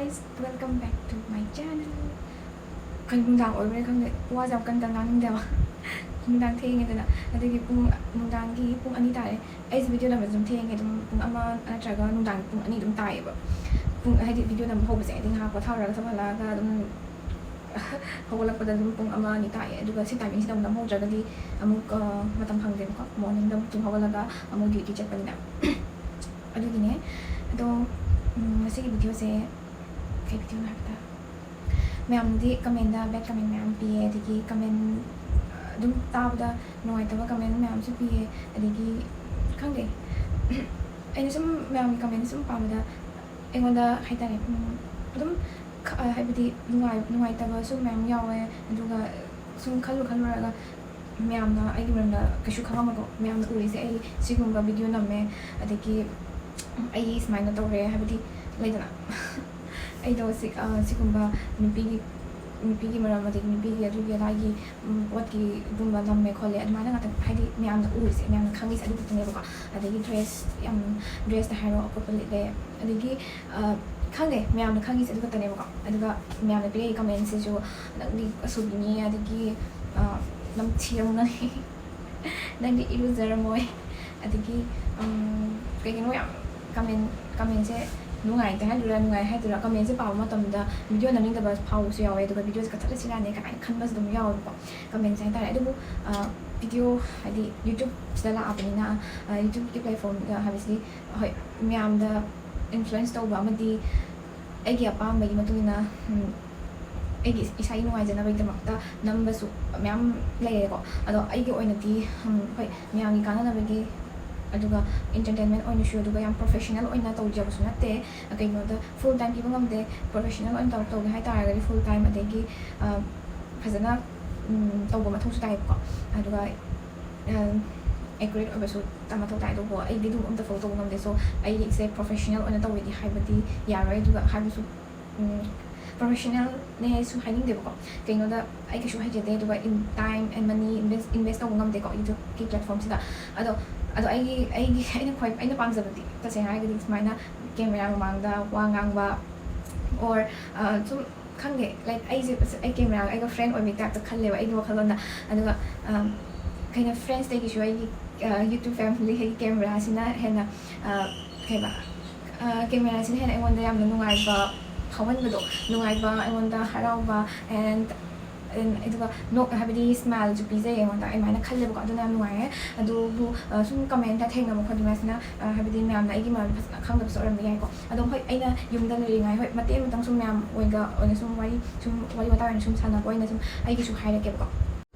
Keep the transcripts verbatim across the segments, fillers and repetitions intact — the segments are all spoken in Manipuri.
Welcome back to my channel. ꯀꯩꯅꯣ ꯅꯨꯡꯗꯥꯡ ꯑꯣꯏꯕ꯭ꯔꯥ ꯈꯪꯗꯦ, ꯋꯥꯁꯦ ꯌꯥꯝ ꯀꯟ ꯀꯟ ꯉꯥꯡꯅꯤꯡꯗꯦꯕ꯫ ꯅꯨꯡꯗꯥꯡ ꯊꯦꯡꯉꯦꯗꯅ, ꯑꯗꯨꯒꯤ ꯄꯨꯡ, ꯅꯨꯡꯗꯥꯡꯒꯤ ꯄꯨꯡ ꯑꯅꯤ ꯇꯥꯔꯦ꯫ ꯑꯩꯁꯦ ꯚꯤꯗꯤꯑꯣ ꯅꯝꯕꯁꯦ ꯑꯗꯨꯝ ꯊꯦꯡꯉꯦ, ꯑꯗꯨꯝ ꯄꯨꯡ ꯑꯃ ꯅꯠꯇ꯭ꯔꯒ ꯅꯨꯡꯗꯥꯡ ꯄꯨꯡ ꯑꯅꯤ ꯑꯗꯨꯝ ꯇꯥꯏꯌꯦꯕ꯫ ꯄꯨꯡ, ꯍꯥꯏꯗꯤ ꯚꯤꯗꯤꯑꯣ ꯅꯝꯕ ꯍꯧꯕꯁꯦ ꯍꯥꯏꯗꯤ ꯉꯥꯏꯍꯥꯛ ꯄꯣꯊꯥꯔꯒ ꯆꯞ ꯃꯥꯟꯅꯔꯒ ꯑꯗꯨꯝ ꯍꯧꯒꯠꯂꯛꯄꯗ ꯑꯗꯨꯝ ꯄꯨꯡ ꯑꯃ ꯑꯅꯤ ꯇꯥꯏꯌꯦ꯫ ꯑꯗꯨꯒ ꯁꯤ ꯇꯥꯏꯃꯤꯡꯁꯤꯗ ꯑꯃꯨꯛ ꯅꯝꯍꯧꯗ꯭ꯔꯒꯗꯤ ꯑꯃꯨꯛ, ꯑ, ꯃꯇꯝ ꯐꯪꯗꯦꯕꯀꯣ, ꯃꯣꯔꯅꯤꯡꯗ ꯑꯃꯨꯛ ꯇꯨꯝ ꯍꯧꯒꯠꯂꯒ ꯑꯃꯨꯛ ꯗ꯭ꯌꯨꯇꯤ ꯆꯠꯄꯅꯤꯅ꯫ ꯑꯗꯨꯒꯤꯅꯦ꯫ ꯑꯗꯣ, ꯎꯝ, ꯉꯁꯤꯒꯤ ꯚꯤꯗꯤꯑꯣꯁꯦ ꯀꯩ ꯚꯤꯗꯤꯑꯣꯅꯣ ꯍꯥꯏꯕꯗ, ꯃꯌꯥꯝꯅꯗꯤ ꯀꯃꯦꯟꯗ ꯕꯦꯠ ꯀꯃꯦꯟ ꯃꯌꯥꯝ ꯄꯤꯌꯦ, ꯑꯗꯒꯤ ꯀꯃꯦꯟ ꯑꯗꯨꯝ ꯇꯥꯕꯗ ꯅꯨꯡꯉꯥꯏꯇꯕ ꯀꯃꯦꯟ ꯃꯌꯥꯝꯁꯨ ꯄꯤꯌꯦ, ꯑꯗꯒꯤ ꯈꯪꯗꯦ, ꯑꯩꯅ ꯁꯨꯝ ꯃꯌꯥꯝꯒꯤ ꯀꯃꯦꯟ ꯁꯨꯝ ꯄꯥꯕꯗ ꯑꯩꯉꯣꯟꯗ ꯍꯥꯏꯇꯥꯔꯦ, ꯎꯝ, ꯑꯗꯨꯝ ꯈ-, ꯍꯥꯏꯕꯗꯤ ꯅꯨꯡꯉꯥꯏ-, ꯅꯨꯡꯉꯥꯏꯇꯕꯁꯨ ꯃꯌꯥꯝ ꯌꯥꯎꯋꯦ, ꯑꯗꯨꯒ ꯁꯨꯝ ꯈꯜꯂꯨ ꯈꯜꯂꯨꯔꯒ ꯃꯌꯥꯝꯅ ꯑꯩꯒꯤ ꯃꯔꯝꯗ ꯀꯩꯁꯨ ꯈꯪꯉꯝꯃꯣꯏꯀꯣ꯫ ꯃꯌꯥꯝꯅ ꯎꯔꯤꯁꯦ ꯑꯩ ꯁꯤꯒꯨꯝꯕ ꯚꯤꯗꯤꯑꯣ ꯅꯝꯃꯦ, ꯑꯗꯒꯤ ꯑꯩ ꯁꯨꯃꯥꯏꯅ ꯇꯧꯔꯦ, ꯍꯥꯏꯕꯗꯤ ꯂꯩꯗꯅ꯫ ꯑꯩꯗꯣ ꯁꯤ-, ꯑ, ꯁꯤꯒꯨꯝꯕ ꯅꯨꯄꯤꯒꯤ, ꯅꯨꯄꯤꯒꯤ ꯃꯔꯝ, ꯑꯗꯒꯤ ꯅꯨꯄꯤꯒꯤ ꯑꯗꯨꯒꯤ ꯑꯗꯥꯒꯤ, ꯎꯝ, ꯄꯣꯠꯀꯤꯒꯨꯝꯕ ꯅꯝꯃꯦ ꯈꯣꯠꯂꯦ ꯑꯗꯨꯃꯥꯏꯅ ꯉꯥꯛꯇ, ꯍꯥꯏꯗꯤ ꯃꯌꯥꯝꯅ ꯎꯔꯤꯁꯦ, ꯃꯌꯥꯝꯅ ꯈꯪꯉꯤꯁꯦ ꯑꯗꯨ ꯈꯛꯇꯅꯦꯕꯀꯣ꯫ ꯑꯗꯒꯤ ꯗ꯭ꯔꯦꯁ ꯌꯥꯝ, ꯗ꯭ꯔꯦꯁꯇ ꯍꯥꯏꯔꯣ, ꯑꯀꯨꯞꯄ ꯂꯤꯠꯂꯦ, ꯑꯗꯒꯤ, ꯑ, ꯈꯪꯗꯦ, ꯃꯌꯥꯝꯅ ꯈꯪꯉꯤꯁꯦ ꯑꯗꯨ ꯈꯛꯇꯅꯦꯕꯀꯣ꯫ ꯑꯗꯨꯒ ꯃꯌꯥꯝꯅ ꯄꯤꯔꯛꯏ ꯀꯃꯦꯟꯁꯤꯁꯨ, "ꯅꯪꯗꯤ ꯑꯁꯨꯕꯤꯅꯤ", ꯑꯗꯒꯤ, ꯑ, "ꯅꯝꯊꯤꯔꯝꯒꯅꯤ", "ꯅꯪꯗꯤ ꯏꯔꯨꯖꯔꯝꯃꯣꯏ", ꯑꯗꯒꯤ, ꯎꯝ, ꯀꯩ ꯀꯩꯅꯣ ꯌꯥꯝ ꯀꯃꯦꯟ, ꯀꯃꯦꯟꯁꯦ ꯅꯨꯡꯉꯥꯏꯇꯦ ꯍꯥꯏꯗꯣꯏꯔꯥ, ꯅꯨꯡꯉꯥꯏ ꯍꯥꯏꯗꯣꯏꯔꯥ, ꯀꯃꯦꯟꯁꯦ ꯄꯥꯕ ꯃꯇꯝꯗ ꯚꯤꯗꯤꯑꯣ ꯅꯝꯅꯤꯡꯗꯕ ꯐꯥꯎꯕꯁꯨ ꯌꯥꯎꯋꯦ, ꯑꯗꯨꯒ ꯚꯤꯗꯤꯑꯣꯁꯦ ꯀꯛꯊꯠꯂꯁꯤꯔꯥꯅꯦ ꯀꯥꯏꯅ ꯈꯟꯕꯁꯨ ꯑꯗꯨꯝ ꯌꯥꯎꯋꯦꯕꯀꯣ, ꯀꯃꯦꯟꯁꯦ ꯍꯥꯏꯇꯥꯔꯦ꯫ ꯑꯗꯨꯕꯨ, ꯑ, ꯚꯤꯗꯤꯑꯣ ꯍꯥꯏꯗꯤ YouTubeꯁꯤꯗ ꯂꯥꯛꯑꯕꯅꯤꯅ, ꯑ, YouTubeꯀꯤ platformꯗ ꯍꯥꯏꯕꯁꯤꯗꯤ, ꯍꯣꯏ, ꯃꯌꯥꯝꯗ influence ꯇꯧꯕ ꯑꯃꯗꯤ ꯑꯩꯒꯤ ꯑꯄꯥꯝꯕꯒꯤ ꯃꯇꯨꯡ ꯏꯟꯅ, ꯎꯝ, ꯑꯩꯒꯤ ꯏꯁꯥꯒꯤ ꯅꯨꯡꯉꯥꯏꯖꯅꯕꯒꯤꯗꯃꯛꯇ ꯅꯝꯕꯁꯨ ꯃꯌꯥꯝ ꯂꯩꯔꯦꯀꯣ꯫ ꯑꯗꯣ ꯑꯩꯒꯤ ꯑꯣꯏꯅꯗꯤ, ꯎꯝ, ꯍꯣꯏ, ꯃꯌꯥꯝꯒꯤ ꯀꯥꯟꯅꯅꯕꯒꯤ, ꯑꯗꯨꯒ entertainment ꯑꯣꯏꯅꯁꯨ, ꯑꯗꯨꯒ ꯌꯥꯝ professional ꯑꯣꯏꯅ ꯇꯧꯖꯕꯁꯨ ꯅꯠꯇꯦ꯫ ꯀꯩꯒꯤꯅꯣꯗ full time ꯄꯤꯕ ꯉꯝꯗꯦ꯫ Professional ꯑꯣꯏꯅ ꯇꯧ-, ꯇꯧꯒꯦ ꯍꯥꯏ ꯇꯥꯔꯒꯗꯤ full time, ꯑꯗꯒꯤ, ꯑ, ꯐꯖꯅ, ꯎꯝ, ꯇꯧꯕ ꯃꯊꯧꯁꯨ ꯇꯥꯏꯌꯦꯕꯀꯣ꯫ ꯑꯗꯨꯒ, ꯑ, accurate ꯑꯣꯏꯕꯁꯨ ꯇ-, ꯃꯊꯧ ꯇꯥꯏ꯫ ꯑꯗꯨꯕꯨ ꯑꯩꯗꯤ ꯑꯗꯨꯝ ꯑꯝꯇ follow ꯇꯧꯕ ꯉꯝꯗꯦ꯫ So, ꯑꯩꯁꯦ professional ꯑꯣꯏꯅ ꯇꯧꯋꯦꯗꯤ ꯍꯥꯏꯕꯗꯤ ꯌꯥꯔꯣꯏ꯫ ꯑꯗꯨꯒ ꯍꯥꯏꯕꯁꯨ, ꯎꯝ, professionalꯅꯦꯁꯨ ꯍꯥꯏꯅꯤꯡꯗꯦꯕꯀꯣ꯫ ꯀꯩꯅꯣꯗ ꯑꯩ ꯀꯩꯁꯨ ꯍꯩꯖꯗꯦ꯫ ꯑꯗꯨꯒ in time and money invest, invest ꯇꯧꯕ ꯉꯝꯗꯦꯀꯣ YouTubeꯀꯤ platformꯁꯤꯗ꯫ ꯑꯗꯣ, ꯑꯗꯣ ꯑꯩꯒꯤ, ꯑꯩꯒꯤ, ꯑꯩꯅ ꯈ꯭ꯋꯥꯏ, ꯑꯩꯅ ꯄꯥꯝꯖꯕꯗꯤ ꯇꯁꯦꯡꯅ ꯍꯥꯏꯔꯒꯗꯤ ꯁꯨꯃꯥꯏꯅ camera ꯃꯃꯥꯡꯗ ꯋꯥ ꯉꯥꯡꯕ, Or ꯁꯨꯝ ꯈꯪꯗꯦ, ꯂꯥꯏꯛ ꯑꯩꯁꯦ ꯑꯩ ꯀꯦꯃꯦꯔꯥꯒ ꯑꯩꯒ ꯐ꯭ꯔꯦꯟ ꯑꯣꯏꯕꯒꯤ ꯇꯥꯏꯞꯇ ꯈꯜꯂꯦꯕ ꯑꯩꯒꯤ ꯋꯥꯈꯜꯂꯣꯟꯗ꯫ ꯑꯗꯨꯒ ꯀꯩꯅꯣ, ꯐ꯭ꯔꯦꯟꯁꯇꯒꯤꯁꯨ ꯑꯩꯒꯤ YouTube family ꯍꯥꯏꯗꯤ ꯀꯦꯃꯦꯔꯥꯁꯤꯅ ꯍꯦꯟꯅ ꯀꯩꯕ ꯀꯦꯃꯦꯔꯥꯁꯤꯅ ꯍꯦꯟꯅ ꯑꯩꯉꯣꯟꯗ ꯌꯥꯝꯅ ꯅꯨꯡꯉꯥꯏꯕ ꯐꯥꯎꯍꯟꯕꯗꯣ, ꯅꯨꯡꯉꯥꯏꯕ, ꯑꯩꯉꯣꯟꯗ ꯍꯔꯥꯎꯕ, and ꯑꯗꯨꯒ ꯅꯣꯛ ꯍꯥꯏꯕꯗꯤ ꯁ꯭ꯃꯥꯏꯜꯁꯨ ꯄꯤꯖꯩ ꯑꯩꯉꯣꯟꯗ, ꯑꯗꯨꯃꯥꯏꯅ ꯈꯜꯂꯦꯕꯀꯣ꯫ ꯑꯗꯨꯅ ꯌꯥꯝ ꯅꯨꯡꯉꯥꯏꯌꯦ꯫ ꯑꯗꯨꯕꯨ ꯁꯨꯝ ꯀꯃꯦꯟꯇ ꯊꯦꯡꯅꯕ ꯈꯣꯠꯅꯕꯁꯤꯅ ꯍꯥꯏꯕꯗꯤ ꯃꯌꯥꯝꯅ ꯑꯩꯒꯤ ꯃꯔꯝꯗ ꯐꯖꯅ ꯈꯪꯗꯕꯁꯨ ꯑꯣꯏꯔꯝꯕ ꯌꯥꯏꯀꯣ꯫ ꯑꯗꯣ ꯍꯣꯏ, ꯑꯩꯅ ꯌꯨꯝꯗ ꯂꯩꯔꯤꯉꯥꯏ, ꯍꯣꯏ, ꯃꯇꯦꯛ ꯑꯃꯇꯪ ꯁꯨꯝ ꯃꯌꯥꯝ ꯑꯣꯏꯒ ꯑꯣꯏꯅ ꯁꯨꯝ ꯋꯥꯔꯤ ꯁꯨꯝ ꯋꯥꯔꯤ ꯋꯥꯇꯥꯏ ꯑꯣꯏꯅ ꯁꯨꯝ ꯁꯥꯟꯅꯕ ꯑꯣꯏꯅ ꯁꯨꯝ ꯑꯩꯒꯤꯁꯨ ꯍꯥꯏꯔꯛꯀꯦꯕꯀꯣ꯫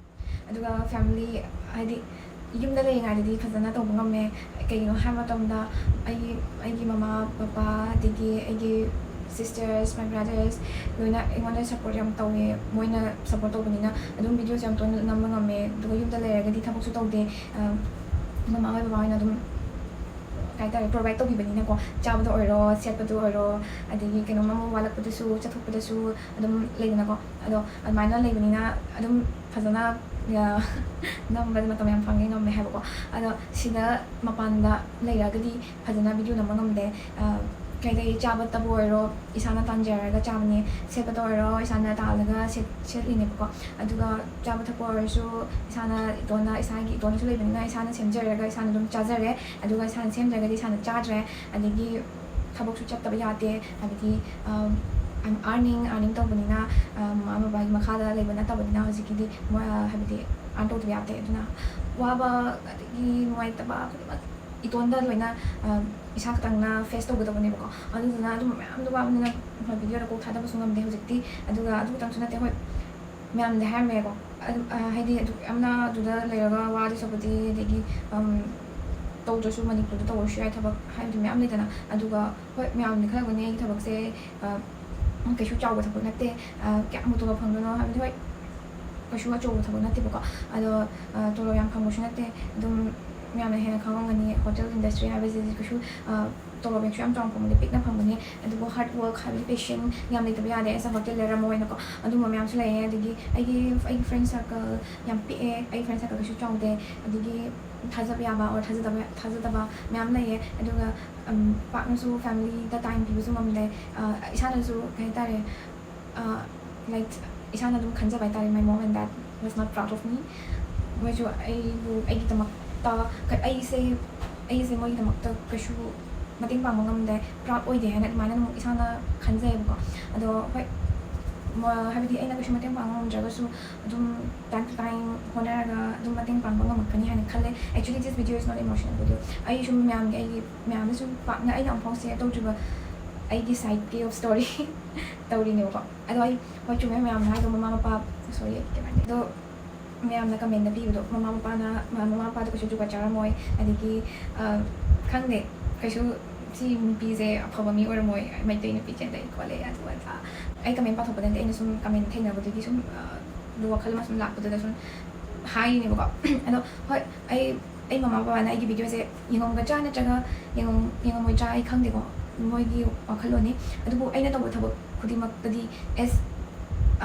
ꯑꯗꯨꯒ ꯐꯦꯃꯤꯂꯤ ꯍꯥꯏꯗꯤ ꯌꯨꯝꯗ ꯂꯩꯔꯤꯉꯩꯗꯗꯤ ꯐꯖꯅ ꯇꯧꯕ ꯉꯝꯃꯦ꯫ ꯀꯩꯒꯤꯅꯣ ꯍꯥꯏꯕ ꯃꯇꯝꯗ ꯑꯩꯒꯤ ꯑꯩꯒꯤ ꯃꯃꯥ ꯄꯄꯥ, ꯑꯗꯒꯤ ꯑꯩꯒꯤ sisters, my brothers ꯂꯣꯏꯅ ꯑꯩꯉꯣꯟꯗ ꯁꯞꯄꯣꯔꯠ ꯌꯥꯝ ꯇꯧꯋꯦ꯫ ꯃꯣꯏꯅ ꯁꯞꯄꯣꯔꯠ ꯇꯧꯕꯅꯤꯅ ꯑꯗꯨꯝ ꯚꯤꯗꯤꯑꯣꯁꯦ ꯌꯥꯝ ꯇꯣꯏꯅ ꯅꯝꯕ ꯉꯝꯃꯦ꯫ ꯑꯗꯨꯒ ꯌꯨꯝꯗ ꯂꯩꯔꯒꯗꯤ ꯊꯕꯛꯁꯨ ꯇꯧꯗꯦ꯫ ꯃꯃꯥ ꯍꯣꯏ ꯕꯕꯥ ꯍꯣꯏꯅ ꯑꯗꯨꯝ ꯀꯩ ꯍꯥꯏꯇꯥꯔꯦ, ꯄ꯭ꯔꯣꯚꯥꯏꯠ ꯇꯧꯕꯤꯕꯅꯤꯅꯀꯣ꯫ ꯆꯥꯕꯗ ꯑꯣꯏꯔꯣ, ꯁꯦꯠꯄꯗ ꯑꯣꯏꯔꯣ, ꯑꯗꯒꯤ ꯀꯩꯅꯣꯝ ꯑꯃ ꯋꯥꯠꯂꯛꯄꯗꯁꯨ, ꯆꯠꯊꯣꯛꯄꯗꯁꯨ ꯑꯗꯨꯝ ꯂꯩꯗꯅꯀꯣ꯫ ꯑꯗꯣ ꯑꯗꯨꯃꯥꯏꯅ ꯂꯩꯕꯅꯤꯅ ꯑꯗꯨꯝ ꯐꯖꯅ ꯅꯝꯕꯗ ꯃꯇꯝ ꯌꯥꯝ ꯐꯪꯉꯦ, ꯉꯝꯃꯦ ꯍꯥꯏꯕꯀꯣ꯫ ꯑꯗꯣ ꯁꯤꯗ ꯃꯄꯥꯟꯗ ꯂꯩꯔꯒꯗꯤ ꯐꯖꯅ ꯚꯤꯗꯤꯑꯣ ꯅꯝꯕ ꯉꯝꯗꯦ꯫ ꯀꯩꯗꯩ ꯆꯥꯕꯇꯕꯨ ꯑꯣꯏꯔꯣ, ꯏꯁꯥꯅ ꯇꯥꯟꯖꯔꯒ ꯆꯥꯕꯅꯦ꯫ ꯁꯦꯠꯄꯗ ꯑꯣꯏꯔꯣ, ꯏꯁꯥꯅ ꯇꯥꯜꯂꯒ ꯁꯦꯠ ꯁꯦꯠꯂꯤꯅꯦꯕꯀꯣ꯫ ꯑꯗꯨꯒ ꯆꯥꯕ ꯊꯛꯄ ꯑꯣꯏꯔꯁꯨ ꯏꯁꯥꯅ ꯏꯇꯣꯟꯅ ꯏꯁꯥꯒꯤ ꯏꯇꯣꯟꯅꯁꯨ ꯂꯩꯕꯅꯤꯅ ꯏꯁꯥꯅ ꯁꯦꯝꯖꯔꯒ ꯏꯁꯥꯅ ꯑꯗꯨꯝ ꯆꯥꯖꯔꯦ꯫ ꯑꯗꯨꯒ ꯏꯁꯥꯅ ꯁꯦꯝꯗ꯭ꯔꯒꯗꯤ ꯏꯁꯥꯅ ꯆꯥꯗ꯭ꯔꯦ꯫ ꯑꯗꯒꯤ ꯊꯕꯛꯁꯨ ꯆꯠꯇꯕ ꯌꯥꯗꯦ꯫ ꯍꯥꯏꯕꯗꯤ I'm earning, earning ꯇꯧꯕꯅꯤꯅ ꯃꯃꯥ ꯕꯕꯥꯒꯤ ꯃꯈꯥꯗ ꯂꯩꯕ ꯅꯠꯇꯕꯅꯤꯅ ꯍꯧꯖꯤꯛꯀꯤꯗꯤ ꯍꯥꯏꯕꯗꯤ earn ꯇꯧꯗꯕ ꯌꯥꯗꯦ꯫ ꯑꯗꯨꯅ ꯋꯥꯕ ꯑꯗꯒꯤ ꯅꯨꯡꯉꯥꯏꯇꯕ ꯈꯨꯗꯤꯡꯃꯛ ꯏꯇꯣꯟꯗ ꯂꯣꯏꯅ ꯏꯁꯥ ꯈꯛꯇꯪꯅ ꯐꯦꯁ ꯇꯧꯒꯗꯕꯅꯦꯕꯀꯣ꯫ ꯑꯗꯨꯗꯨꯅ ꯑꯗꯨꯝ ꯃꯌꯥꯝꯗꯣ ꯋꯥꯕꯅꯤꯅ ꯚꯤꯗꯤꯑꯣꯗ ꯀꯣꯛ ꯊꯥꯗꯕꯁꯨ ꯉꯝꯗꯦ ꯍꯧꯖꯤꯛꯇꯤ꯫ ꯑꯗꯨꯒ ꯑꯗꯨ ꯈꯛꯇꯪꯁꯨ ꯅꯠꯇꯦ, ꯍꯣꯏ, ꯃꯌꯥꯝꯗꯤ ꯍꯥꯏꯔꯝꯃꯦꯀꯣ꯫ ꯑꯗꯨꯝ ꯍꯥꯏꯗꯤ ꯑꯗꯨ ꯌꯥꯝꯅ ꯑꯗꯨꯗ ꯂꯩꯔꯒ ꯋꯥꯗꯣꯏ ꯁꯔꯨꯛꯄꯨꯗꯤ, ꯑꯗꯒꯤ ꯇꯧꯗ꯭ꯔꯁꯨ ꯃꯅꯤꯄꯨꯔꯗ ꯇꯧꯔꯁꯨ ꯌꯥꯏ ꯊꯕꯛ ꯍꯥꯏꯕꯗꯤ ꯃꯌꯥꯝ ꯂꯩꯗꯅ꯫ ꯑꯗꯨꯒ ꯍꯣꯏ, ꯃꯌꯥꯝꯗꯤ ꯈꯜꯂꯝꯒꯅꯤ ꯑꯩꯒꯤ ꯊꯕꯛꯁꯦ ꯀꯩꯁꯨ ꯆꯥꯎꯕ ꯊꯕꯛ ꯅꯠꯇꯦ, ꯀꯌꯥꯝ ꯇꯣꯂꯣꯞ ꯐꯪꯗꯣꯏꯅꯣ ꯍꯥꯏꯕꯗꯤ, ꯍꯣꯏ, ꯀꯩꯁꯨ ꯑꯆꯧꯕ ꯊꯕꯛ ꯅꯠꯇꯦꯕꯀꯣ꯫ ꯑꯗꯣ ꯇꯣꯂꯣꯞ ꯌꯥꯝ ꯐꯪꯕꯁꯨ ꯅꯠꯇꯦ꯫ ꯑꯗꯨꯝ ꯃꯌꯥꯝꯅ ꯍꯦꯟꯅ ꯈꯪꯉꯝꯒꯅꯤ, ꯍꯣꯇꯦꯜ ꯏꯟꯗꯁꯇ꯭ꯔꯤ ꯍꯥꯏꯕꯁꯤꯗꯤ ꯀꯩꯁꯨ, ꯑ, ꯇꯣꯂꯣꯞ ꯌꯥꯝꯁꯨ ꯌꯥꯝ ꯆꯥꯎꯅ ꯐꯪꯕꯗꯤ ꯄꯤꯛꯅ ꯐꯪꯕꯅꯤ꯫ ꯑꯗꯨꯕꯨ ꯍꯥꯔꯗ ꯋꯥꯔꯛ ꯍꯥꯏꯕꯗꯤ ꯄꯦꯁꯟ ꯌꯥꯝ ꯂꯩꯇꯕ ꯌꯥꯗꯦ ꯑꯦꯁ ꯑ ꯍꯣꯇꯦꯜ ꯂꯩꯔꯝꯃꯣ ꯑꯣꯏꯅꯀꯣ꯫ ꯑꯗꯨꯝꯕ ꯃꯌꯥꯝꯁꯨ ꯂꯩꯌꯦ꯫ ꯑꯗꯒꯤ ꯑꯩꯒꯤ, ꯑꯩꯒꯤ ꯐ꯭ꯔꯦꯟ ꯁꯥꯔꯀꯜ ꯌꯥꯝ ꯄꯤꯛꯑꯦ, ꯑꯩꯒꯤ ꯐ꯭ꯔꯦꯟ ꯁꯥꯔꯀꯜ ꯀꯩꯁꯨ ꯆꯥꯎꯗꯦ꯫ ꯑꯗꯒꯤ ꯊꯥꯖꯕ ꯌꯥꯕ ꯑꯣꯔ ꯊꯥꯖꯗꯕ, ꯊꯥꯖꯗꯕ ꯃꯌꯥꯝ ꯂꯩꯌꯦ꯫ ꯑꯗꯨꯒ, ꯎꯝ, ꯄꯥꯛꯅꯁꯨ ꯐꯦꯃꯤꯂꯤꯗ ꯇꯥꯏꯝ ꯄꯤꯕꯁꯨ ꯉꯝꯗꯦ꯫ ꯑ, ꯏꯁꯥꯅꯁꯨ ꯀꯩ ꯍꯥꯏꯇꯥꯔꯦ, ꯑ, ꯂꯥꯏꯛ, ꯏꯁꯥꯅ ꯑꯗꯨꯝ ꯈꯟꯖꯕ ꯍꯥꯏꯇꯥꯔꯦ, my mom and dad was not proud of me꯫ ꯃꯣꯏꯁꯨ ꯑꯩꯕꯨ, ꯑꯩꯒꯤꯗꯃꯛꯇ, ꯀ-, ꯑꯩꯁꯦ, ꯑꯩꯁꯦ ꯃꯣꯏꯒꯤꯗꯃꯛꯇ ꯀꯩꯁꯨ ꯃꯇꯦꯡ ꯄꯥꯡꯕ ꯉꯝꯗꯦ, ꯄ꯭ꯔꯥꯎꯗ ꯑꯣꯏꯗꯦ ꯍꯥꯏꯅ ꯑꯗꯨꯃꯥꯏꯅ ꯑꯗꯨꯝ ꯏꯁꯥꯅ ꯈꯟꯖꯩꯌꯦꯕꯀꯣ꯫ ꯑꯗꯣ ꯍꯣꯏ, ꯃ-, ꯍꯥꯏꯕꯗꯤ ꯑꯩꯅ ꯀꯩꯁꯨ ꯃꯇꯦꯡ ꯄꯥꯡꯕ ꯉꯝꯗ꯭ꯔꯒꯁꯨ ꯑꯗꯨꯝ time to time ꯍꯣꯠꯅꯔꯒ ꯑꯗꯨꯝ ꯃꯇꯦꯡ ꯄꯥꯡꯕ ꯉꯝꯃꯛꯀꯅꯤ ꯍꯥꯏꯅ ꯈꯜꯂꯦ꯫ Actually, this video is not emotional video. ꯑꯩ ꯁꯨꯝ ꯃꯌꯥꯝꯒꯤ, ꯑꯩ ꯃꯌꯥꯝꯗ ꯁꯨꯝ ꯄꯥꯛꯅ ꯑꯩꯅ ꯑꯃꯨꯛꯐꯥꯎ ꯁꯤꯌꯔ ꯇꯧꯗ꯭ꯔꯤꯕ ꯑꯩꯒꯤ ꯁꯥꯏꯠꯀꯤ ꯑꯣꯐ ꯁ꯭ꯇꯣꯔꯤ ꯇꯧꯔꯤꯅꯦꯕꯀꯣ꯫ ꯑꯗꯣ ꯑꯩ, ꯍꯣꯏ, ꯆꯨꯝꯃꯦ ꯃꯌꯥꯝꯅ ꯍꯥꯏꯗꯣ, ꯃꯃꯥ ꯃꯄꯥ, ꯁꯣꯔꯤ, ꯑꯩ ꯀꯩꯅꯣ ꯍꯥꯏꯅꯤꯡꯉꯦ꯫ ꯑꯗꯣ ꯃꯌꯥꯝꯅ ꯀꯃꯦꯟꯗ ꯄꯤꯕꯗꯣ, ꯃꯃꯥ ꯃꯄꯥꯅ, ꯃ-, ꯃꯃꯥ ꯃꯄꯥꯗꯣ ꯀꯩꯁꯨ ꯖꯨꯒꯣꯠ ꯆꯥꯔꯝꯃꯣꯏ, ꯑꯗꯒꯤ, ꯑ, ꯈꯪꯗꯦ, ꯀꯩꯁꯨ ꯁꯤ ꯅꯨꯄꯤꯁꯦ ꯑꯐꯕ ꯃꯤ ꯑꯣꯏꯔꯝꯃꯣꯏ, ꯃꯩꯇꯩ ꯅꯨꯄꯤ ꯆꯦꯟꯗꯩ ꯈꯣꯠꯂꯦ, ꯑꯗꯨ ꯑꯗꯥ꯫ ꯑꯩ ꯀꯃꯦꯟ ꯄꯥꯊꯣꯛꯄꯗ ꯅꯠꯇꯦ, ꯑꯩꯅ ꯁꯨꯝ ꯀꯃꯦꯟ ꯊꯦꯡꯅꯕꯗꯨꯒꯤ ꯁꯨꯝ, ꯑ, ꯑꯗꯨ ꯋꯥꯈꯜ ꯑꯃ ꯁꯨꯝ ꯂꯥꯛꯄꯗꯨꯗ ꯁꯨꯝ ꯍꯥꯏꯔꯤꯅꯦꯕꯀꯣ꯫ ꯑꯗꯣ ꯍꯣꯏ, ꯑꯩ, ꯑꯩ ꯃꯃꯥ ꯕꯕꯥꯅ ꯑꯩꯒꯤ ꯚꯤꯗꯤꯑꯣꯁꯦ ꯌꯦꯡꯉꯝꯒꯗ꯭ꯔꯥ ꯅꯠꯇ꯭ꯔꯒ ꯌꯦꯡꯉꯝ-, ꯌꯦꯡꯉꯝꯃꯣꯏꯗ꯭ꯔꯥ ꯑꯩ ꯈꯪꯗꯦꯀꯣ, ꯃꯣꯏꯒꯤ ꯋꯥꯈꯜꯂꯣꯟꯅꯤ꯫ ꯑꯗꯨꯕꯨ ꯑꯩꯅ ꯇꯧꯕ ꯊꯕꯛ ꯈꯨꯗꯤꯡꯃꯛꯇꯗꯤ ꯑꯦꯁ,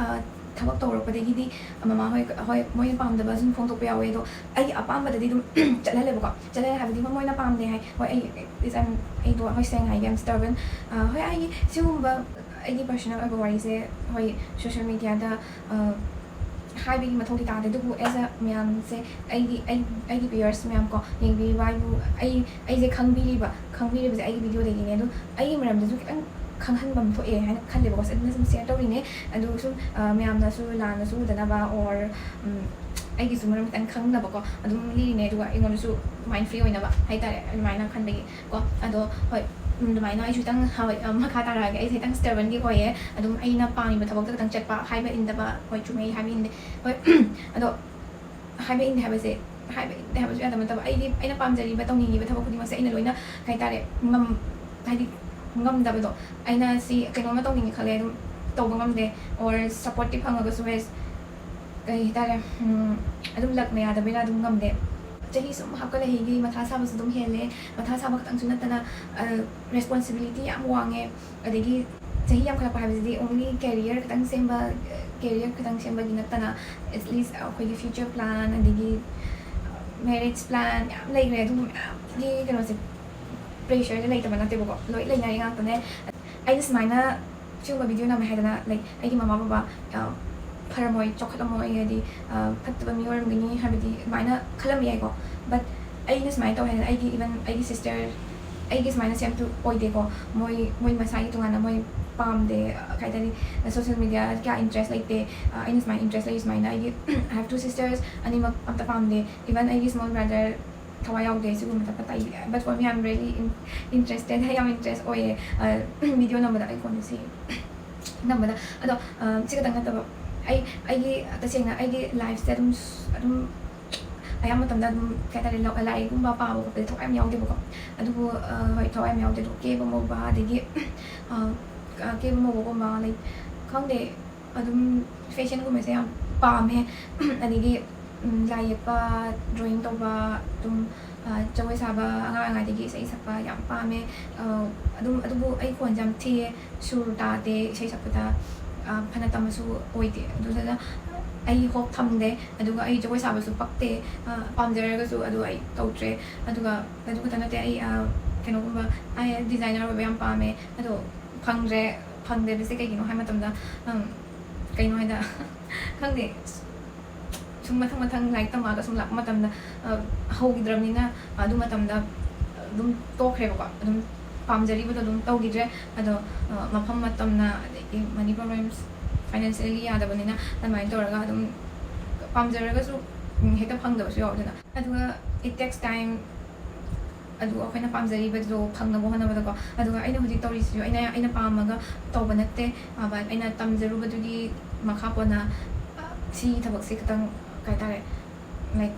ꯑ, ꯊꯕꯛ ꯇꯧꯔꯛꯄꯗꯒꯤꯗꯤ ꯃꯃꯥ ꯍꯣꯏ, ꯍꯣꯏ, ꯃꯣꯏꯅ ꯄꯥꯝꯗꯕ ꯁꯨꯝ ꯐꯣꯡꯗꯣꯛꯄ ꯌꯥꯎꯋꯦ, ꯑꯗꯣ ꯑꯩꯒꯤ ꯑꯄꯥꯝꯕꯗꯗꯤ ꯑꯗꯨꯝ ꯆꯠꯍꯜꯂꯦꯕꯀꯣ꯫ ꯆꯠꯍꯜꯂꯦ ꯍꯥꯏꯕꯗꯤ ꯃꯣꯏꯅ ꯄꯥꯝꯗꯦ ꯍꯥꯏ, ꯍꯣꯏ, ꯑꯩ, is, I'm, ꯑꯩꯗꯣ, ꯍꯣꯏ, ꯁꯦꯡꯅ ꯍꯥꯏꯒꯦ, I'm stubborn꯫ ꯑ, ꯍꯣꯏ, ꯑꯩꯒꯤ ꯁꯤꯒꯨꯝꯕ ꯑꯩꯒꯤ ꯄꯔꯁꯅꯦꯜ ꯑꯣꯏꯕ ꯋꯥꯔꯤꯁꯦ, ꯍꯣꯏ, ꯁꯣꯁꯦꯜ ꯃꯦꯗꯤꯌꯥꯗ, ꯑ, ꯍꯥꯏꯕꯒꯤ ꯃꯊꯧꯗꯤ ꯇꯥꯗꯦ, ꯑꯗꯨꯕꯨ ꯑꯦꯁ ꯑ ꯃꯌꯥꯝꯁꯦ, ꯑꯩꯒꯤ, ꯑꯩ, ꯑꯩꯒꯤ ꯚ꯭ꯌꯨꯋꯔꯁ ꯃꯌꯥꯝ ꯀꯣ, ꯌꯦꯡꯕꯤꯔꯤꯕ ꯍꯥꯏꯕꯨ, ꯑꯩ, ꯑꯩꯁꯦ ꯈꯪꯕꯤꯔꯤꯕ, ꯈꯪꯕꯤꯔꯤꯕꯁꯦ ꯑꯩꯒꯤ ꯚꯤꯗꯤꯑꯣꯗꯒꯤꯅꯦ꯫ ꯑꯗꯨ ꯑꯩꯒꯤ ꯃꯔꯝꯗꯁꯨ ꯈꯤꯇꯪ ꯈꯪꯍꯟꯕ ꯑꯃ ꯊꯣꯛꯑꯦ ꯍꯥꯏꯅ ꯈꯜꯂꯦꯕꯀꯣ, ꯑꯗꯨꯅ ꯁꯨꯝ ꯁꯤꯌꯔ ꯇꯧꯔꯤꯅꯦ꯫ ꯑꯗꯨ ꯁꯨꯝ, ꯑ, ꯃꯌꯥꯝꯅꯁꯨ ꯂꯥꯟꯅꯁꯨ ꯎꯗꯅꯕ, ꯑꯣꯔ, ꯎꯝ, ꯑꯩꯒꯤꯁꯨ ꯃꯔꯝ ꯈꯤꯇꯪ ꯈꯪꯅꯕꯀꯣ ꯑꯗꯨꯝ ꯂꯤꯔꯤꯅꯦ꯫ ꯑꯗꯨꯒ ꯑꯩꯉꯣꯟꯗꯁꯨ ꯃꯥꯏꯟ ꯐ꯭ꯔꯤ ꯑꯣꯏꯅꯕ ꯍꯥꯏꯇꯥꯔꯦ, ꯑꯗꯨꯃꯥꯏꯅ ꯈꯟꯕꯒꯤ ꯀꯣ꯫ ꯑꯗꯣ ꯍꯣꯏ, ꯎꯝ, ꯑꯗꯨꯃꯥꯏꯅ ꯑꯩꯁꯨ ꯈꯤꯇꯪ, ꯍꯣꯏ, ꯑ, ꯃꯈꯥ ꯇꯥꯔꯛꯑꯒꯦ꯫ ꯑꯩꯁꯦ ꯈꯤꯇꯪ ꯁ꯭ꯇꯕꯟꯗꯤ ꯑꯣꯏꯌꯦ, ꯑꯗꯨꯝ ꯑꯩꯅ ꯄꯥꯝꯃꯤꯕ ꯊꯕꯛꯇ ꯈꯤꯇꯪ ꯆꯠꯄ, ꯍꯥꯏꯕ ꯏꯟꯗꯕ, ꯍꯣꯏ, ꯆꯨꯝꯃꯦ, ꯑꯩ ꯍꯥꯏꯕ ꯏꯟꯗꯦ, ꯍꯣꯏ꯫ ꯑꯗꯣ ꯍꯥꯏꯕ ꯏꯟꯗꯦ ꯍꯥꯏꯕꯁꯦ, ꯍꯥꯏꯕ ꯏꯟꯗꯦ ꯍꯥꯏꯕꯁꯨ ꯌꯥꯗꯕ ꯅꯠꯇꯕ, ꯑꯩꯒꯤ, ꯑꯩꯅ ꯄꯥꯝꯖꯔꯤꯕ, ꯇꯧꯅꯤꯡꯉꯤꯕ ꯊꯕꯛ ꯈꯨꯗꯤꯡꯃꯛꯁꯦ ꯑꯩꯅ ꯂꯣꯏꯅ, ꯀꯩ ꯍꯥꯏꯇꯥꯔꯦ, ꯉꯝ-, ꯍꯥꯏꯗꯤ ꯉꯝꯗꯕꯗꯣ, ꯑꯩꯅ ꯁꯤ ꯀꯩꯅꯣꯝꯃ ꯇꯧꯅꯤꯡꯉꯦ ꯈꯜꯂꯦ, ꯑꯗꯨꯝ ꯇꯧꯕ ꯉꯝꯗꯦ, ꯑꯣꯔ ꯁꯞꯄꯣꯔꯠꯇꯤ ꯐꯪꯉꯒꯁꯨ, ꯍꯦꯁ, ꯀꯩ ꯍꯥꯏꯇꯥꯔꯦ, ꯎꯝ, ꯑꯗꯨꯝ ꯂꯛꯅ ꯌꯥꯗꯕꯩꯔꯥ ꯑꯗꯨꯝ ꯉꯝꯗꯦ꯫ ꯆꯍꯤ ꯁꯨꯝ ꯍꯥꯞꯀꯠꯂꯛꯏꯒꯤ ꯃꯊꯥ ꯁꯥꯕꯁꯨ ꯑꯗꯨꯝ ꯍꯦꯜꯂꯦ꯫ ꯃꯊꯥ ꯁꯥꯕ ꯈꯛꯇꯪꯁꯨ ꯅꯠꯇꯅ, responsibility ꯌꯥꯝ ꯋꯥꯡꯉꯦ꯫ ꯑꯗꯒꯤ ꯆꯍꯤ ꯌꯥꯝꯈꯠꯂꯛꯄ ꯍꯥꯏꯕꯁꯤꯗꯤ only career ꯈꯛꯇꯪ ꯁꯦꯝꯕ, career ꯈꯛꯇꯪ ꯁꯦꯝꯕꯒꯤ ꯅꯠꯇꯅ, at least ꯑꯩꯈꯣꯏꯒꯤ future plan, ꯑꯗꯒꯤ marriage plan ꯌꯥꯝ ꯂꯩꯈ꯭ꯔꯦ꯫ ꯑꯗꯨꯒꯨꯝꯕ ꯃꯌꯥꯝꯒꯤ ꯀꯩꯅꯣꯁꯦ, pressureꯁꯦ ꯂꯩꯇꯕ ꯅꯠꯇꯦꯕꯀꯣ, ꯂꯣꯏ ꯂꯩꯅꯔꯤ ꯉꯥꯛꯇꯅꯦ꯫ ꯑꯩꯅ ꯁꯨꯃꯥꯏꯅ ꯁꯤꯒꯨꯝꯕ video ꯅꯝꯃꯦ ꯍꯥꯏꯗꯅ, like, ꯑꯩꯒꯤ ꯃꯃꯥ ꯕꯕꯥ, ꯑ, ꯐꯔꯝꯃꯣꯏ, ꯆꯥꯎꯈꯠꯂꯝꯃꯣꯏ, ꯍꯥꯏꯗꯤ, ꯑ, ꯐꯠꯇꯕ ꯃꯤ ꯑꯣꯏꯔꯝꯒꯅꯤ ꯍꯥꯏꯕꯗꯤ ꯑꯗꯨꯃꯥꯏꯅ ꯈꯜꯂꯝꯕ ꯌꯥꯏꯀꯣ꯫ But ꯑꯩꯅ ꯁꯨꯃꯥꯏꯅ ꯇꯧꯋꯦ ꯍꯥꯏꯗꯅ ꯑꯩꯒꯤ, even ꯑꯩꯒꯤ sister, ꯑꯩꯒꯤ ꯁꯨꯃꯥꯏꯅ same to ꯑꯣꯏꯗꯦꯀꯣ꯫ ꯃꯣꯏ, ꯃꯣꯏ ꯃꯁꯥꯒꯤ ꯇꯣꯉꯥꯟꯅ ꯃꯣꯏ ꯄꯥꯝꯗꯦ, ꯀꯩ ꯍꯥꯏꯇꯥꯔꯦ, social media ꯀꯌꯥ interest ꯂꯩꯇꯦ꯫ ꯑ, ꯑꯩꯅ ꯁꯨꯃꯥꯏꯅ interest ꯂꯩ, ꯁꯨꯃꯥꯏꯅ ꯑꯩꯒꯤ, I have two sisters, ꯑꯅꯤꯃꯛ ꯑꯝꯇ ꯄꯥꯝꯗꯦ꯫ Even ꯑꯩꯒꯤ small brother ꯊꯋꯥꯏ ꯌꯥꯎꯗꯦ ꯁꯤꯒꯨꯝꯕꯗ꯫ But I, but for me, I'm really in-, interested, ꯌꯥꯝ interest ꯑꯣꯏꯌꯦ, ꯑ, video ꯅꯝꯕꯗ, ꯑꯩ ꯈꯣꯟꯁꯦ ꯁꯤ ꯅꯝꯕꯗ꯫ ꯑꯗꯣ, ꯑ, ꯁꯤ ꯈꯛꯇꯪ ꯅꯠꯇꯕ, ꯑꯩ, ꯑꯩꯒꯤ, ꯇꯁꯦꯡꯅ ꯑꯩꯒꯤ lifeꯁꯦ ꯑꯗꯨꯝ ꯁ-, ꯑꯗꯨꯝ ꯑꯌꯥꯝꯕ ꯃꯇꯝꯗ ꯑꯗꯨꯝ, ꯀꯩ ꯍꯥꯏꯇꯥꯔꯦ, ꯂ-, ꯂꯥꯏꯔꯤꯛꯀꯨꯝꯕ ꯄꯥꯕ ꯈꯣꯠꯄꯗꯤ ꯊꯋꯥꯏ ꯌꯥꯝ ꯌꯥꯎꯗꯦꯕꯀꯣ꯫ ꯑꯗꯨꯕꯨ, ꯑ, ꯍꯣꯏ, ꯊꯋꯥꯏ ꯌꯥꯝ ꯌꯥꯎꯗꯦ꯫ ꯑꯗꯣ ꯀꯦꯕ ꯃꯧꯕ, ꯑꯗꯒꯤ, ꯑ, ꯀꯦꯕ ꯃꯧꯕꯒꯨꯝꯕ, like, ꯈꯪꯗꯦ, ꯑꯗꯨꯝ fashionꯒꯨꯝꯕꯁꯦ ꯌꯥꯝ ꯄꯥꯝꯃꯦ꯫ ꯑꯗꯒꯤ, ꯎꯝ, ꯂꯥꯏ ꯌꯦꯛꯄ, drawing ꯇꯧꯕ, ꯑꯗꯨꯝ, ꯑ, ꯖꯒꯣꯏ ꯁꯥꯕ, ꯑꯉꯥꯡ ꯑꯣꯏꯔꯤꯉꯩꯗꯒꯤ ꯏꯁꯩ ꯁꯛꯄ ꯌꯥꯝ ꯄꯥꯝꯃꯦ꯫ ꯑ, ꯑꯗꯨꯝ, ꯑꯗꯨꯕꯨ ꯑꯩ ꯈꯣꯟꯁꯦ ꯌꯥꯝ ꯊꯤꯌꯦ, ꯁꯨꯔ ꯇꯥꯗꯦ ꯏꯁꯩ ꯁꯛꯄꯗ, ꯑ, ꯐꯅ ꯇꯝꯕꯁꯨ ꯑꯣꯏꯗꯦ꯫ ꯑꯗꯨꯗꯨꯅ ꯑꯩ hope ꯊꯝꯗꯦ, ꯑꯗꯨꯒ ꯑꯩ ꯖꯒꯣꯏ ꯁꯥꯕꯁꯨ ꯄꯛꯇꯦ, ꯑ, ꯄꯥꯝꯖꯔꯒꯁꯨ ꯑꯗꯨ ꯑꯩ ꯇꯧꯗ꯭ꯔꯦ꯫ ꯑꯗꯨꯒ ꯑꯗꯨ ꯈꯛꯇ ꯅꯠꯇꯦ, ꯑꯩ, ꯑ, ꯀꯩꯅꯣꯒꯨꯝꯕ, ꯑꯩ designer ꯑꯣꯏꯕ ꯌꯥꯝ ꯄꯥꯝꯃꯦ, ꯑꯗꯣ ꯐꯪꯗ꯭ꯔꯦ꯫ ꯐꯪꯗꯕꯁꯦ ꯀꯩꯒꯤꯅꯣ ꯍꯥꯏ ꯃꯇꯝꯗ, ꯎꯝ, ꯀꯩꯅꯣ ꯍꯥꯏꯗ, ꯈꯪꯗꯦ, ꯁꯨꯝ ꯃꯊꯪ ꯃꯊꯪ ꯂꯥꯏꯔꯤꯛ ꯇꯝꯃꯛꯑꯒ ꯁꯨꯝ ꯂꯥꯛꯄ ꯃꯇꯝꯗ, ꯑ, ꯍꯧꯈꯤꯗ꯭ꯔꯕꯅꯤꯅ, ꯑꯗꯨ ꯃꯇꯝꯗ ꯑꯗꯨꯝ ꯇꯣꯛꯈ꯭ꯔꯦꯕꯀꯣ꯫ ꯑꯗꯨꯝ ꯄꯥꯝꯖꯔꯤꯕꯗꯣ ꯑꯗꯨꯝ ꯇꯧꯈꯤꯗ꯭ꯔꯦ꯫ ꯑꯗꯣ, ꯑ, ꯃꯐꯝ ꯃꯇꯝꯅ, ꯑꯗꯒꯤ money problems, financially ꯌꯥꯗꯕꯅꯤꯅ, ꯑꯗꯨꯃꯥꯏꯅ ꯇꯧꯔꯒ ꯑꯗꯨꯝ ꯄꯥꯝꯖꯔꯒꯁꯨ, ꯎꯝ, ꯍꯦꯛꯇ ꯐꯪꯗꯕꯁꯨ ꯌꯥꯎꯗꯅ꯫ ꯑꯗꯨꯒ it takes time, ꯑꯗꯨ ꯑꯩꯈꯣꯏꯅ ꯄꯥꯝꯖꯔꯤꯕꯗꯣ ꯐꯪꯅꯕ ꯍꯣꯠꯅꯕꯗꯀꯣ꯫ ꯑꯗꯨꯒ ꯑꯩꯅ ꯍꯧꯖꯤꯛ ꯇꯧꯔꯤꯁꯤꯁꯨ ꯑꯩꯅ, ꯑꯩꯅ ꯄꯥꯝꯃꯒ ꯇꯧꯕ ꯅꯠꯇꯦ, ꯑ, but ꯑꯩꯅ ꯇꯝꯖꯔꯨꯕꯗꯨꯒꯤ ꯃꯈꯥ ꯄꯣꯟꯅ, ꯑ, ꯁꯤꯒꯤ ꯊꯕꯛꯁꯦ ꯈꯤꯇꯪ, ꯀꯩ ꯍꯥꯏꯇꯥꯔꯦ, like,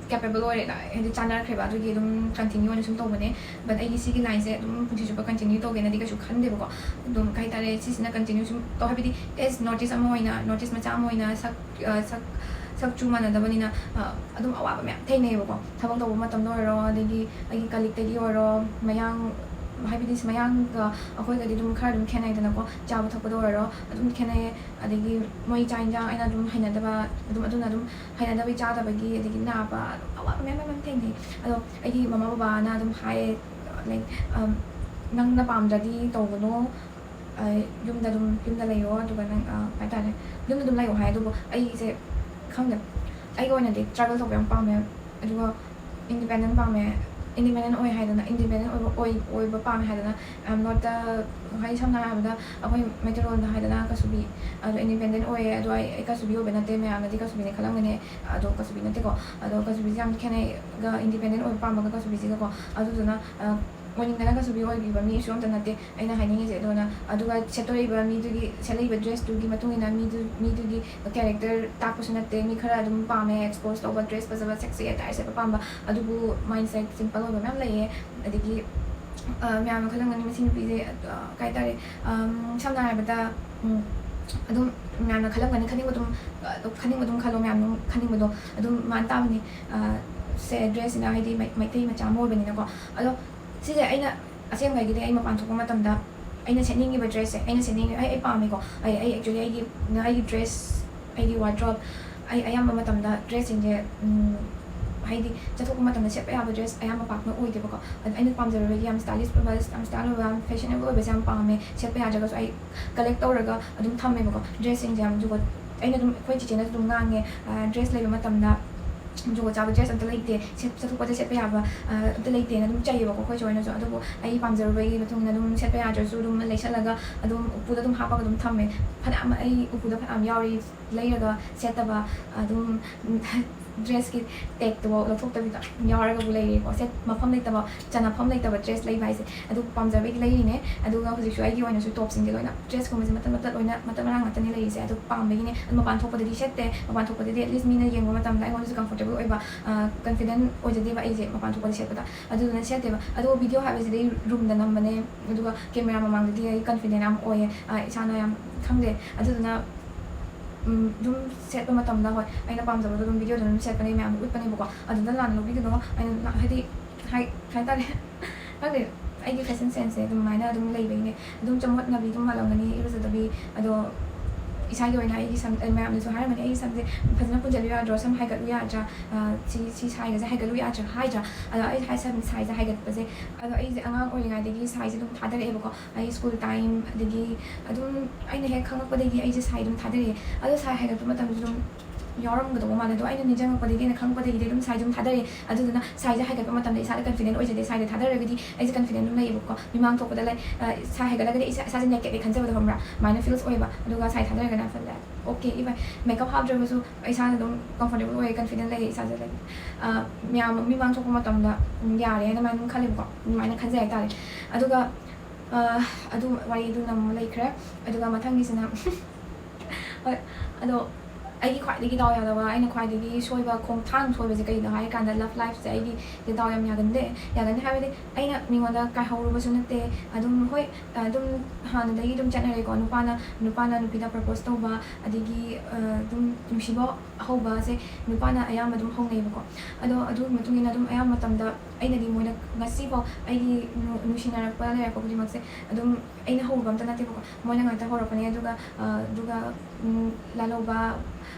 capable ꯑꯣꯏꯔꯦꯅ, ꯍꯥꯏꯗꯤ ꯆꯥꯟꯅꯔꯛꯈ꯭ꯔꯦꯕ, ꯑꯗꯨꯒꯤ ꯑꯗꯨꯝ continue ꯑꯣꯏꯅ ꯁꯨꯝ ꯇꯧꯕꯅꯦ꯫ But ꯑꯩꯒꯤ ꯁꯤꯒꯤ lineꯁꯦ ꯑꯗꯨꯝ ꯄꯨꯟꯁꯤ ꯆꯨꯞꯄ continue ꯇꯧꯒꯦꯅꯗꯤ ꯀꯩꯁꯨ ꯈꯟꯗꯦꯕꯀꯣ꯫ ꯑꯗꯨꯝ, ꯀꯩ ꯍꯥꯏꯇꯥꯔꯦ, ꯁꯤꯁꯤꯅ continue ꯁꯨꯝ ꯇꯧ, ꯍꯥꯏꯕꯗꯤ as an artist ꯑꯃ ꯑꯣꯏꯅ, artist ꯃꯆꯥ ꯑꯃ ꯑꯣꯏꯅ ꯁꯛ, ꯑ, ꯁꯛ, ꯁꯛ ꯆꯨ ꯃꯥꯟꯅꯗꯕꯅꯤꯅ ꯑꯗꯨꯝ ꯑꯋꯥꯕ ꯃꯌꯥꯝ ꯊꯦꯡꯅꯩꯌꯦꯕꯀꯣ꯫ ꯊꯕꯛ ꯇꯧꯕ ꯃꯇꯝꯗ ꯑꯣꯏꯔꯣ, ꯑꯗꯒꯤ ꯑꯩꯒꯤ ꯀꯂꯤꯛꯇꯒꯤ ꯑꯣꯏꯔꯣ, ꯃꯌꯥꯡ, ꯍꯥꯏꯕꯗꯤ ꯃꯌꯥꯡꯒ ꯑꯩꯈꯣꯏꯒꯗꯤ ꯑꯗꯨꯝ ꯈꯔ ꯑꯗꯨꯝ ꯈꯦꯠꯅꯩꯗꯅꯀꯣ꯫ ꯆꯥꯕ ꯊꯛꯄꯗ ꯑꯣꯏꯔꯣ ꯑꯗꯨꯝ ꯈꯦꯠꯅꯩꯌꯦ꯫ ꯑꯗꯒꯤ ꯃꯣꯏ ꯆꯥꯛ ꯌꯦꯟꯁꯥꯡ ꯑꯩꯅ ꯑꯗꯨꯝ ꯍꯩꯅꯗꯕ, ꯑꯗꯨꯝ ꯑꯗꯨꯅ ꯑꯗꯨꯝ ꯍꯩꯅꯗꯕꯩ ꯆꯥꯗꯕꯒꯤ, ꯑꯗꯒꯤ ꯅꯥꯕ, ꯑꯗꯨꯝ ꯑꯋꯥꯕ ꯃꯌꯥꯝ ꯃꯌꯥꯝ ꯊꯦꯡꯅꯩ꯫ ꯑꯗꯣ ꯑꯩꯒꯤ ꯃꯃꯥ ꯕꯕꯥꯅ ꯑꯗꯨꯝ ꯍꯥꯏꯌꯦ, ꯂꯥꯏꯛ, ꯅꯪꯅ ꯄꯥꯝꯗ꯭ꯔꯗꯤ ꯇꯧꯒꯅꯣ, ꯌꯨꯝꯗ ꯑꯗꯨꯝ, ꯌꯨꯝꯗ ꯂꯩꯌꯣ, ꯑꯗꯨꯒ ꯅꯪ, ꯍꯥꯏꯇꯥꯔꯦ, ꯌꯨꯝꯗ ꯑꯗꯨꯝ ꯂꯩꯌꯣ ꯍꯥꯏ꯫ ꯑꯗꯨꯕꯨ ꯑꯩꯁꯦ ꯈꯪꯗꯦ, ꯑꯩꯒꯤ ꯑꯣꯏꯅꯗꯤ ꯇ꯭ꯔꯥꯚꯦꯜ ꯇꯧꯕ ꯌꯥꯝ ꯄꯥꯝꯃꯦ꯫ ꯑꯗꯨꯒ ꯏꯟꯗꯤꯄꯦꯟꯗꯦꯟ ꯄꯥꯝꯃꯦ꯫ ꯏꯟꯗꯤꯄꯦꯟꯗꯦꯟ ꯑꯣꯏ ꯍꯥꯏꯗꯅ, ꯏꯟꯗꯤꯄꯦꯟꯗꯦꯟ ꯑꯣꯏꯕ, ꯑꯣꯏ-, ꯑꯣꯏꯕ ꯄꯥꯝꯃꯦ ꯍꯥꯏꯗꯅ, I am not the, ꯍꯥꯏꯗꯤ ꯁꯝꯅ ꯍꯥꯏꯔꯕꯗ ꯑꯩꯈꯣꯏ ꯃꯩꯇꯩꯂꯣꯟꯗ ꯍꯥꯏꯗꯅ ꯀꯁꯨꯕꯤ꯫ ꯑꯗꯣ ꯏꯟꯗꯤꯄꯦꯟꯗꯦꯟ ꯑꯣꯏꯌꯦ, ꯑꯗꯣ ꯑꯩ, ꯑꯩ ꯀꯁꯨꯕꯤ ꯑꯣꯏꯕ ꯅꯠꯇꯦ, ꯃꯌꯥꯝꯅꯗꯤ ꯀꯁꯨꯕꯤꯅꯦ ꯈꯜꯂꯝꯒꯅꯤ꯫ ꯑꯗꯣ ꯀꯁꯨꯕꯤ ꯅꯠꯇꯦꯀꯣ꯫ ꯑꯗꯣ ꯀꯁꯨꯕꯤꯁꯦ ꯌꯥꯝ ꯈꯦꯠꯅꯩꯒ ꯏꯟꯗꯤꯄꯦꯟꯗꯦꯟ ꯑꯣꯏꯕ ꯄꯥꯝꯕꯒ ꯀꯁꯨꯕꯤꯁꯤꯒꯀꯣ꯫ ꯑꯗꯨꯗꯨꯅ ꯑꯣꯏꯅꯤꯡꯗꯅ ꯀꯁꯨꯕꯤ ꯑꯣꯏꯈꯤꯕ ꯃꯤꯁꯨ ꯑꯝꯇ ꯅꯠꯇꯦ ꯑꯩꯅ ꯍꯥꯏꯅꯤꯡꯉꯤꯁꯦ꯫ ꯑꯗꯨꯅ ꯑꯗꯨꯒ ꯁꯦꯠꯇꯣꯔꯛꯏꯕ ꯃꯤꯗꯨꯒꯤ, ꯁꯦꯠꯂꯛꯏꯕ ꯗ꯭ꯔꯦꯁꯇꯨꯒꯤ ꯃꯇꯨꯡ ꯏꯟꯅ ꯃꯤꯗꯨ, ꯃꯤꯗꯨꯒꯤ ꯀꯦꯔꯦꯛꯇꯔ ꯇꯥꯛꯄꯁꯨ ꯅꯠꯇꯦ꯫ ꯃꯤ ꯈꯔ ꯑꯗꯨꯝ ꯄꯥꯝꯃꯦ ꯑꯦꯛꯁꯄꯣꯖ ꯇꯧꯕ, ꯗ꯭ꯔꯦꯁ ꯐꯖꯕ, ꯁꯦꯛꯁꯤ ꯑꯦꯇꯥꯌꯔ ꯁꯦꯠꯄ ꯄꯥꯝꯕ, ꯑꯗꯨꯕꯨ ꯃꯥꯏꯟꯁꯦꯠ ꯁꯤꯝꯄꯜ ꯑꯣꯏꯕ ꯃꯌꯥꯝ ꯂꯩꯌꯦ꯫ ꯑꯗꯒꯤ ꯃꯌꯥꯝꯅ ꯈꯜꯂꯝꯒꯅꯤ ꯃꯁꯤ ꯅꯨꯄꯤꯁꯦ, ꯀꯩ ꯍꯥꯏꯇꯥꯔꯦ, ꯁꯝꯅ ꯍꯥꯏꯔꯕꯗ, ꯑꯗꯨꯝ ꯃꯌꯥꯝꯅ ꯈꯜꯂꯝꯒꯅꯤ, ꯈꯟꯅꯤꯡꯕ ꯑꯗꯨꯝ, ꯈꯟꯅꯤꯡꯕ ꯑꯗꯨꯝ ꯈꯜꯂꯣ, ꯃꯌꯥꯝꯅ ꯈꯟꯅꯤꯡꯕꯗꯣ ꯑꯗꯨꯝ ꯃꯥꯟ ꯇꯥꯕꯅꯤ꯫ ꯁꯦ, ꯗ꯭ꯔꯦꯁꯁꯤꯅ ꯍꯥꯏꯗꯤ ꯃꯩ-, ꯃꯩꯇꯩ ꯃꯆꯥ ꯑꯃ ꯑꯣꯏꯕꯅꯤꯅꯀꯣ꯫ ꯑꯗꯣ ꯁꯤꯁꯦ ꯑꯩꯅ ꯑꯁꯦꯡꯕꯒꯤꯗꯤ ꯑꯩ ꯃꯄꯥꯟ ꯊꯣꯛꯄ ꯃꯇꯝꯗ ꯑꯩꯅ ꯁꯦꯠꯅꯤꯡꯉꯤꯕ ꯗ꯭ꯔꯦꯁꯁꯦ ꯑꯩꯅ ꯁꯦꯠꯅꯤꯡꯉꯤ, ꯑꯩ, ꯑꯩ ꯄꯥꯝꯃꯦꯀꯣ꯫ ꯑꯩ, ꯑꯩ actually ꯑꯩꯒꯤ, ꯑꯩꯒꯤ ꯗ꯭ꯔꯦꯁ, ꯑꯩꯒꯤ ꯋꯥꯔꯗ꯭ꯔꯣꯞ, ꯑꯩ ꯑꯌꯥꯝꯕ ꯃꯇꯝꯗ ꯗ꯭ꯔꯦꯁꯁꯤꯡꯁꯦ, ꯍꯥꯏꯗꯤ ꯆꯠꯊꯣꯛꯄ ꯃꯇꯝꯗ ꯁꯦꯠꯄ ꯌꯥꯕ ꯗ꯭ꯔꯦꯁ ꯑꯌꯥꯝꯕ ꯄꯥꯛꯅ ꯑꯣꯏꯗꯦꯕꯀꯣ꯫ ꯑꯗꯣ ꯑꯩꯅ ꯄꯥꯝꯖꯔꯨꯕꯒꯤ ꯌꯥꯝ ꯁ꯭ꯇꯥꯏꯂꯤꯁ ꯑꯣꯏꯕ, ꯌꯥꯝ ꯁ꯭ꯇꯥꯏꯜ ꯑꯣꯏꯕ, ꯌꯥꯝ ꯐꯦꯁꯟꯅꯦꯕꯜ ꯑꯣꯏꯕꯁꯦ ꯌꯥꯝ ꯄꯥꯝꯃꯦ꯫ ꯁꯦꯠꯄ ꯌꯥꯗ꯭ꯔꯒꯁꯨ ꯑꯩ ꯀꯂꯦꯛ ꯇꯧꯔꯒ ꯑꯗꯨꯝ ꯊꯝꯃꯦꯕꯀꯣ꯫ ꯗ꯭ꯔꯦꯁꯁꯤꯡꯁꯦ ꯌꯥꯝ ꯖꯨꯒꯣꯠ, ꯑꯩꯅ ꯑꯗꯨꯝ, ꯑꯩꯈꯣꯏ ꯆꯤꯆꯦꯅꯁꯨ ꯑꯗꯨꯝ ꯉꯥꯡꯉꯦ, ꯗ꯭ꯔꯦꯁ ꯂꯩꯕ ꯃꯇꯝꯗ ꯖꯨꯒꯣꯠ ꯆꯥꯕ ꯗ꯭ꯔꯦꯁ ꯑꯝꯇ ꯂꯩꯇꯦ, ꯁꯦꯠ-, ꯆꯠꯊꯣꯛꯄꯗ ꯁꯦꯠꯄ ꯌꯥꯕ ꯑꯝꯇ ꯂꯩꯇꯦꯅ ꯑꯗꯨꯝ ꯆꯩꯌꯦꯕꯀꯣ ꯑꯩꯈꯣꯏ ꯆꯦ ꯍꯣꯏꯅꯁꯨ꯫ ꯑꯗꯨꯕꯨ ꯑꯩ ꯄꯥꯝꯖꯔꯨꯕꯒꯤ ꯃꯇꯨꯡ ꯏꯟꯅ ꯑꯗꯨꯝ ꯁꯦꯠꯄ ꯌꯥꯗ꯭ꯔꯁꯨ ꯑꯗꯨꯝ ꯂꯩꯁꯜꯂꯒ ꯑꯗꯨꯝ ꯎꯄꯨꯗ ꯑꯗꯨꯝ ꯍꯥꯞꯄꯒ ꯑꯗꯨꯝ ꯊꯝꯃꯦ꯫ ꯐꯅꯌꯥꯝ ꯑꯩ ꯎꯄꯨꯗ ꯐꯅꯌꯥꯝ ꯌꯥꯎꯔꯤ, ꯂꯩꯔꯒ ꯁꯦꯠꯇꯕ꯫ ꯑꯗꯨꯝ ꯗ꯭ꯔꯦꯁꯀꯤ ꯇꯦꯛꯇꯨꯐꯥꯎ ꯂꯧꯊꯣꯛꯇꯕꯤꯗ ꯌꯥꯎꯔꯒꯕꯨ ꯂꯩꯔꯤꯀꯣ꯫ ꯁꯦꯠ-, ꯃꯐꯝ ꯂꯩꯇꯕ, ꯆꯟꯅꯐꯝ ꯂꯩꯇꯕ ꯗ꯭ꯔꯦꯁ ꯂꯩꯕ ꯍꯥꯏꯁꯦ꯫ ꯑꯗꯨ ꯄꯥꯝꯖꯕꯒꯤ ꯂꯩꯔꯤꯅꯦ꯫ ꯑꯗꯨꯒ ꯍꯧꯖꯤꯛꯁꯨ ꯑꯩꯒꯤ ꯑꯣꯏꯅꯁꯨ ꯇꯣꯞꯁꯤꯡꯁꯦ ꯂꯣꯏꯅ, ꯗ꯭ꯔꯦꯁꯀꯨꯝꯕꯁꯦ ꯃꯇꯠ ꯃꯇꯠ ꯂꯣꯏꯅ, ꯃꯇꯠ ꯃꯔꯥꯡ ꯉꯥꯛꯇꯅꯦ ꯂꯩꯔꯤꯁꯦ꯫ ꯑꯗꯨ ꯄꯥꯝꯕꯒꯤꯅꯦ꯫ ꯑꯗꯨ ꯃꯄꯥꯟ ꯊꯣꯛꯄꯗꯗꯤ ꯁꯦꯠꯇꯦ꯫ ꯃꯄꯥꯟ ꯊꯣꯛꯄꯗꯗꯤ at least ꯃꯤꯅ ꯌꯦꯡꯕ ꯃꯇꯝꯗ ꯑꯩꯉꯣꯟꯗꯁꯨ ꯀꯝꯐꯣꯔꯇꯦꯕꯜ ꯑꯣꯏꯕ, ꯀꯟꯐꯤꯗꯦꯟ ꯑꯣꯏꯖꯗꯦꯕ ꯑꯩꯁꯦ ꯃꯄꯥꯟ ꯊꯣꯛꯄꯗ ꯁꯦꯠꯄꯗ꯫ ꯑꯗꯨꯗꯨꯅ ꯁꯦꯠꯇꯦꯕ꯫ ꯑꯗꯨꯒ ꯚꯤꯗꯤꯑꯣ ꯍꯥꯏꯕꯁꯤꯗꯤ ꯑꯩ ꯔꯨꯝꯗ ꯅꯝꯕꯅꯦ꯫ ꯑꯗꯨꯒ ꯀꯦꯃꯦꯔꯥ ꯃꯃꯥꯡꯗꯗꯤ ꯑꯩ ꯀꯟꯐꯤꯗꯦꯟ ꯌꯥꯝ ꯑꯣꯏꯌꯦ, ꯏꯁꯥꯅ ꯌꯥꯝ ꯈꯪꯗꯦ꯫ ꯑꯗꯨꯗꯨꯅ ꯎꯝ, ꯑꯗꯨꯝ ꯁꯦꯠꯄ ꯃꯇꯝꯗ, ꯍꯣꯏ, ꯑꯩꯅ ꯄꯥꯝꯖꯕꯗꯣ ꯑꯗꯨꯝ ꯚꯤꯗꯤꯑꯣꯗ ꯑꯗꯨꯝ ꯁꯦꯠꯄꯅꯦ, ꯃꯌꯥꯝꯗ ꯎꯠꯄꯅꯦꯕꯀꯣ꯫ ꯑꯗꯨꯗ ꯂꯥꯟꯅ ꯂꯧꯕꯤꯒꯅꯣ, ꯑꯩꯅ ꯂꯥ-, ꯍꯥꯏꯗꯤ, ꯍꯥꯏ-, ꯍꯥꯏ ꯇꯥꯔꯦ꯫ ꯈꯪꯗꯦ, ꯑꯩꯒꯤ ꯐꯦꯁꯟ ꯁꯦꯟꯁꯁꯦ ꯑꯗꯨꯃꯥꯏꯅ ꯑꯗꯨꯝ ꯂꯩꯕꯩꯅꯦ꯫ ꯑꯗꯨꯝ ꯆꯃꯣꯠꯅꯕꯤ ꯑꯗꯨꯝ ꯃꯥꯜꯂꯝꯒꯅꯤ, ꯏꯔꯨꯖꯗꯕꯤ꯫ ꯑꯗꯣ ꯏꯁꯥꯒꯤ ꯑꯣꯏꯅ ꯑꯩꯒꯤ ꯁꯝ, ꯑꯩ ꯃꯌꯥꯝꯅꯁꯨ ꯍꯥꯏꯔꯝꯒꯅꯤ, "ꯑꯩꯒꯤ ꯁꯝꯁꯦ ꯐꯖꯅ ꯄꯨꯟꯁꯤꯜꯂꯨ ꯌꯥꯗ꯭ꯔꯣ? ꯁꯝ ꯍꯥꯏꯒꯠꯂꯨ ꯌꯥꯗ꯭ꯔꯥ? ꯑ, ꯁꯤ, ꯁꯤ ꯁꯥꯏꯒꯁꯦ ꯍꯥꯏꯒꯠꯂꯨ ꯌꯥꯗ꯭ꯔꯥ?" ꯍꯥꯏꯗ꯭ꯔꯥ? ꯑꯗꯣ ꯑꯩ ꯁꯥꯏ, ꯁꯝ ꯁꯥꯏꯁꯦ ꯍꯥꯏꯒꯠꯄꯁꯦ, ꯑꯗꯣ ꯑꯩꯁꯦ ꯑꯉꯥꯡ ꯑꯣꯏꯔꯤꯉꯩꯗꯒꯤ ꯁꯥꯏꯁꯦ ꯑꯗꯨꯝ ꯊꯥꯗꯔꯛꯑꯦꯕꯀꯣ꯫ ꯑꯩ ꯁ꯭ꯀꯨꯜ ꯇꯥꯏꯝ, ꯑꯗꯒꯤ ꯑꯗꯨꯝ ꯑꯩꯅ ꯍꯦꯛ ꯈꯪꯉꯛꯄꯗꯒꯤ ꯑꯩꯁꯦ ꯁꯥꯏ ꯑꯗꯨꯝ ꯊꯥꯗꯔꯛꯑꯦ꯫ ꯑꯗꯣ ꯁꯥꯏ ꯍꯥꯏꯒꯠꯄ ꯃꯇꯝꯗꯁꯨ ꯑꯗꯨꯝ ꯌꯥꯎꯔꯝꯒꯗꯧꯕ ꯃꯥꯜꯂꯦ꯫ ꯑꯗꯣ ꯑꯩꯅ ꯅꯤꯡꯁꯤꯡꯉꯛꯄꯗꯒꯤ, ꯑꯩꯅ ꯈꯪꯉꯛꯄꯗꯒꯤ ꯑꯗꯨꯝ ꯁꯥꯏꯁꯦ ꯑꯗꯨꯝ ꯊꯥꯗꯔꯛꯑꯦ꯫ ꯑꯗꯨꯗꯨꯅ ꯁꯥꯏꯁꯦ ꯍꯥꯏꯒꯠꯄ ꯃꯇꯝꯗ ꯏꯁꯥꯗ ꯀꯟꯐꯤꯗꯦꯟ ꯑꯣꯏꯖꯗꯦ꯫ ꯁꯥꯏꯗ ꯊꯥꯗꯔꯒꯗꯤ ꯑꯩꯁꯦ ꯀꯟꯐꯤꯗꯦꯟ ꯑꯗꯨꯝ ꯂꯩꯌꯦꯕꯀꯣ꯫ ꯃꯤꯃꯥꯡ ꯊꯣꯛꯄꯗ, ꯂꯥꯏꯛ, ꯑ, ꯁꯥꯏ ꯍꯥꯏꯒꯠꯂꯒꯗꯤ ꯑꯩ ꯏꯁꯥ, ꯏꯁꯥꯁꯦ ꯅꯦꯀꯦꯠꯅꯦ ꯈꯟꯖꯕꯗꯣ, ꯈꯪꯕ꯭ꯔꯥ? ꯑꯗꯨꯃꯥꯏꯅ ꯐꯤꯜꯁ ꯑꯣꯏꯌꯦꯕ꯫ ꯑꯗꯨꯒ ꯁꯥꯏ ꯊꯥꯗꯔꯒꯅ ꯐꯖꯅ, ꯑꯣꯀꯦ, ꯏꯚꯟ ꯃꯦꯀꯞ ꯍꯥꯞꯇ꯭ꯔꯒꯁꯨ ꯏꯁꯥꯅ ꯑꯗꯨꯝ ꯀꯝꯐꯣꯔꯇꯦꯕꯜ ꯑꯣꯏꯌꯦ, ꯀꯟꯐꯤꯗꯦꯟ ꯂꯩꯌꯦ ꯏꯁꯥꯁꯦ, ꯂꯥꯏꯛ, ꯑ, ꯃꯌꯥꯝ ꯃꯤꯃꯥꯡ ꯊꯣꯛꯄ ꯃꯇꯝꯗ, ꯎꯝ, ꯌꯥꯔꯦ ꯍꯥꯏꯅ ꯑꯗꯨꯃꯥꯏꯅ ꯑꯗꯨꯝ ꯈꯜꯂꯦꯕꯀꯣ꯫ ꯑꯗꯨꯃꯥꯏꯅ ꯈꯟꯖꯩ ꯍꯥꯏꯇꯥꯔꯦ꯫ ꯑꯗꯨꯒ, ꯑ, ꯑꯗꯨ ꯋꯥꯔꯤ ꯑꯗꯨꯅ ꯑꯃ ꯂꯩꯈ꯭ꯔꯦ꯫ ꯑꯗꯨꯒ ꯃꯊꯪꯒꯤꯁꯤꯅ, ꯍꯣꯏ, ꯑꯗꯣ ꯑꯩꯒꯤ ꯈ꯭ꯋꯥꯏꯗꯒꯤ ꯗꯥꯎ ꯌꯥꯗꯕ, ꯑꯩꯅ ꯈ꯭ꯋꯥꯏꯗꯒꯤ ꯁꯣꯏꯕ ꯈꯣꯡꯊꯥꯡ ꯁꯣꯏꯕꯁꯦ ꯀꯩꯅꯣ ꯍꯥꯏꯔꯀꯥꯟꯗ, ꯂꯚ ꯂꯥꯏꯐꯁꯦ ꯑꯩꯒꯤ ꯗꯥꯎ ꯌꯥꯝ ꯌꯥꯒꯟꯗꯦ꯫ ꯌꯥꯒꯟꯗꯦ ꯍꯥꯏꯕꯗꯤ ꯑꯩꯅ ꯃꯤꯉꯣꯟꯗ ꯀꯥꯏꯍꯧꯔꯨꯕꯁꯨ ꯅꯠꯇꯦ꯫ ꯑꯗꯨꯝ, ꯍꯣꯏ, ꯑꯗꯨꯝ ꯍꯥꯟꯅꯗꯒꯤ ꯑꯗꯨꯝ ꯆꯠꯅꯔꯦꯀꯣ, ꯅꯨꯄꯥꯅ, ꯅꯨꯄꯥꯅ ꯅꯨꯄꯤꯗ ꯄ꯭ꯔꯄꯣꯁ ꯇꯧꯕ, ꯑꯗꯒꯤ, ꯑ, ꯑꯗꯨꯝ ꯅꯨꯡꯁꯤꯕ ꯍꯧꯕꯁꯦ ꯅꯨꯄꯥꯅ ꯑꯌꯥꯝꯕ ꯑꯗꯨꯝ ꯍꯧꯅꯩꯌꯦꯕꯀꯣ꯫ ꯑꯗꯣ ꯑꯗꯨꯒꯤ ꯃꯇꯨꯡ ꯏꯟꯅ ꯑꯗꯨꯝ ꯑꯌꯥꯝꯕ ꯃꯇꯝꯗ ꯑꯩꯅꯗꯤ ꯃꯣꯏꯗ, ꯉꯁꯤꯐꯥꯎ ꯑꯩꯒꯤ ꯅꯨ-, ꯅꯨꯡꯁꯤꯅꯔꯛꯄ ꯂꯩꯔꯛꯄ ꯈꯨꯗꯤꯡꯃꯛꯁꯦ ꯑꯗꯨꯝ ꯑꯩꯅ ꯍꯧꯔꯨꯕ ꯑꯝꯇ ꯅꯠꯇꯦꯕꯀꯣ꯫ ꯃꯣꯏꯅ ꯉꯥꯛꯇ ꯍꯧꯔꯛꯄꯅꯦ꯫ ꯑꯗꯨꯒ, ꯑ, ꯑꯗꯨꯒ, ꯎꯝ, ꯂꯥꯜꯍꯧꯕ,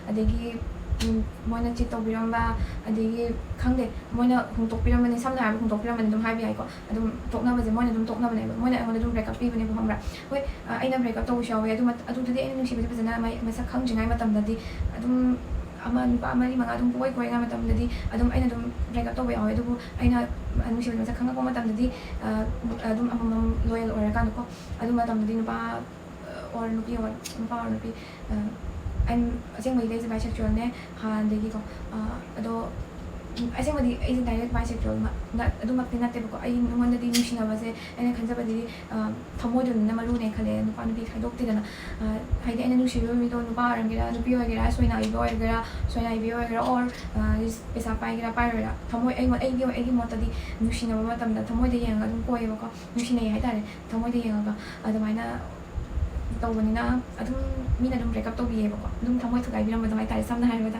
ꯑꯗꯒꯤ, ꯎꯝ, ꯃꯣꯏꯅ ꯆꯤꯠ ꯇꯧꯕꯤꯔꯝꯕ, ꯑꯗꯒꯤ, ꯈꯪꯗꯦ, ꯃꯣꯏꯅ ꯍꯨꯟꯗꯣꯛꯄꯤꯔꯝꯕꯅꯤ, ꯁꯝꯅ ꯍꯥꯏꯔꯕꯗ ꯍꯨꯟꯗꯣꯛꯄꯤꯔꯝꯕꯅꯤ ꯑꯗꯨꯝ ꯍꯥꯏꯕ ꯌꯥꯏꯀꯣ꯫ ꯑꯗꯨꯝ ꯇꯣꯛꯅꯕꯁꯦ ꯃꯣꯏꯅ ꯑꯗꯨꯝ ꯇꯣꯛꯅꯕꯅꯦꯕ, ꯃꯣꯏꯅ ꯑꯩꯉꯣꯟꯗ ꯑꯗꯨꯝ ꯕ꯭ꯔꯦꯛꯑꯞ ꯄꯤꯕꯅꯦꯕ, ꯈꯪꯕ꯭ꯔꯥ? ꯍꯣꯏ, ꯑ, ꯑꯩꯅ ꯕ꯭ꯔꯦꯛꯑꯞ ꯇꯧꯕꯁꯨ ꯌꯥꯎꯋꯦ꯫ ꯑꯗꯨ ꯃꯠ-, ꯑꯗꯨꯗꯗꯤ ꯑꯩꯅ ꯅꯨꯡꯁꯤꯕꯁꯦ ꯐꯖꯅ ꯃꯩ-, ꯃꯁꯛ ꯈꯪꯗ꯭ꯔꯤꯉꯩ ꯃꯇꯝꯗꯗꯤ ꯑꯗꯨꯝ ꯑꯃ ꯅꯨꯄꯥ ꯃꯔꯤ ꯃꯉꯥ ꯑꯗꯨꯝ ꯀꯣꯏ ꯀꯣꯏꯔꯤꯉꯩ ꯃꯇꯝꯗꯗꯤ ꯑꯗꯨꯝ ꯑꯩꯅ ꯑꯗꯨꯝ ꯕ꯭ꯔꯦꯛꯑꯞ ꯇꯧꯕ ꯌꯥꯎꯋꯦ꯫ ꯑꯗꯨꯕꯨ ꯑꯩꯅ ꯅꯨꯡꯁꯤꯕꯒꯤ ꯃꯁꯛ ꯈꯪꯉꯛꯄ ꯃꯇꯝꯗꯗꯤ, ꯑ, ꯑꯗꯨꯝ ꯑꯃꯃꯝ ꯂꯣꯌꯦꯜ ꯑꯣꯏꯔꯀꯥꯟꯗꯀꯣ, ꯑꯗꯨ ꯃꯇꯝꯗꯗꯤ ꯅꯨꯄꯥ ꯑꯣꯔ ꯅꯨꯄꯤ ꯑꯣꯔ, ꯅꯨꯄꯥ ꯑꯣꯔ ꯅꯨꯄꯤ, ꯑ, ꯑꯩ ꯑꯁꯦꯡꯕꯒꯤꯗꯤ ꯑꯩꯁꯦ ꯕꯥꯏꯁꯦꯛꯆꯨꯋꯦꯜꯅꯦ ꯍꯥꯟꯅꯗꯒꯤꯀꯣ꯫ ꯑ, ꯑꯗꯣ, ꯎꯝ, ꯑꯁꯦꯡꯕꯗꯤ ꯑꯩꯁꯦ ꯗꯥꯏꯔꯦꯛ ꯕꯥꯏꯁꯦꯛꯆꯨꯋꯦꯜ ꯃꯛ-, ꯅ-, ꯑꯗꯨꯃꯛꯇꯤ ꯅꯠꯇꯦꯕꯀꯣ꯫ ꯑꯩ ꯅꯉꯣꯟꯗꯗꯤ ꯅꯨꯡꯁꯤꯅꯕꯁꯦ ꯑꯩꯅ ꯈꯟꯖꯕꯗꯗꯤ, ꯑ, ꯊꯃꯣꯏꯗꯨꯅ ꯃꯔꯨꯅꯦ ꯈꯜꯂꯦ, ꯅꯨꯄꯥ ꯅꯨꯄꯤ ꯈꯥꯏꯗꯣꯛꯇꯦꯗꯅ꯫ ꯑ, ꯍꯥꯏꯗꯤ ꯑꯩꯅ ꯅꯨꯡꯁꯤꯕ ꯃꯤꯗꯣ ꯅꯨꯄꯥ ꯑꯣꯏꯔꯒꯦꯔꯥ, ꯅꯨꯄꯤ ꯑꯣꯏꯒꯦꯔꯥ, ꯁꯣꯏꯅꯥꯏꯕ ꯑꯣꯏꯒꯦꯔꯥ, ꯁꯣꯏꯅꯥꯏꯕꯤ ꯑꯣꯏꯒꯦꯔꯥ, ꯑꯣꯔ, ꯑ, ꯄꯩꯁꯥ ꯄꯥꯏꯒꯦꯔꯥ ꯄꯥꯏꯔꯣꯏꯔꯥ, ꯊꯃꯣꯏ, ꯑꯩꯉꯣꯟ-, ꯑꯩꯒꯤ, ꯑꯩꯒꯤ ꯃꯣꯠꯇꯗꯤ ꯅꯨꯡꯁꯤꯅꯕ ꯃꯇꯝꯗ ꯊꯃꯣꯏꯗ ꯌꯦꯡꯉꯒ ꯑꯗꯨꯝ ꯀꯣꯏꯌꯦꯕꯀꯣ, ꯅꯨꯡꯁꯤꯅꯩ ꯍꯥꯏꯇꯥꯔꯦ꯫ ꯊꯃꯣꯏꯗ ꯌꯦꯡꯉꯒ ꯑꯗꯨꯃꯥꯏꯅ ꯇꯧꯕꯅꯤꯅ ꯑꯗꯨꯝ ꯃꯤꯅ ꯑꯗꯨꯝ ꯕ꯭ꯔꯦꯛꯑꯞ ꯇꯧꯕꯤꯌꯦꯕꯀꯣ, ꯑꯗꯨꯝ ꯊꯃꯣꯏ ꯊꯨꯒꯥꯏꯕꯤꯔꯝꯕꯗꯣ ꯍꯥꯏꯇꯥꯔꯦ, ꯁꯝꯅ ꯍꯥꯏꯔꯕꯗ꯫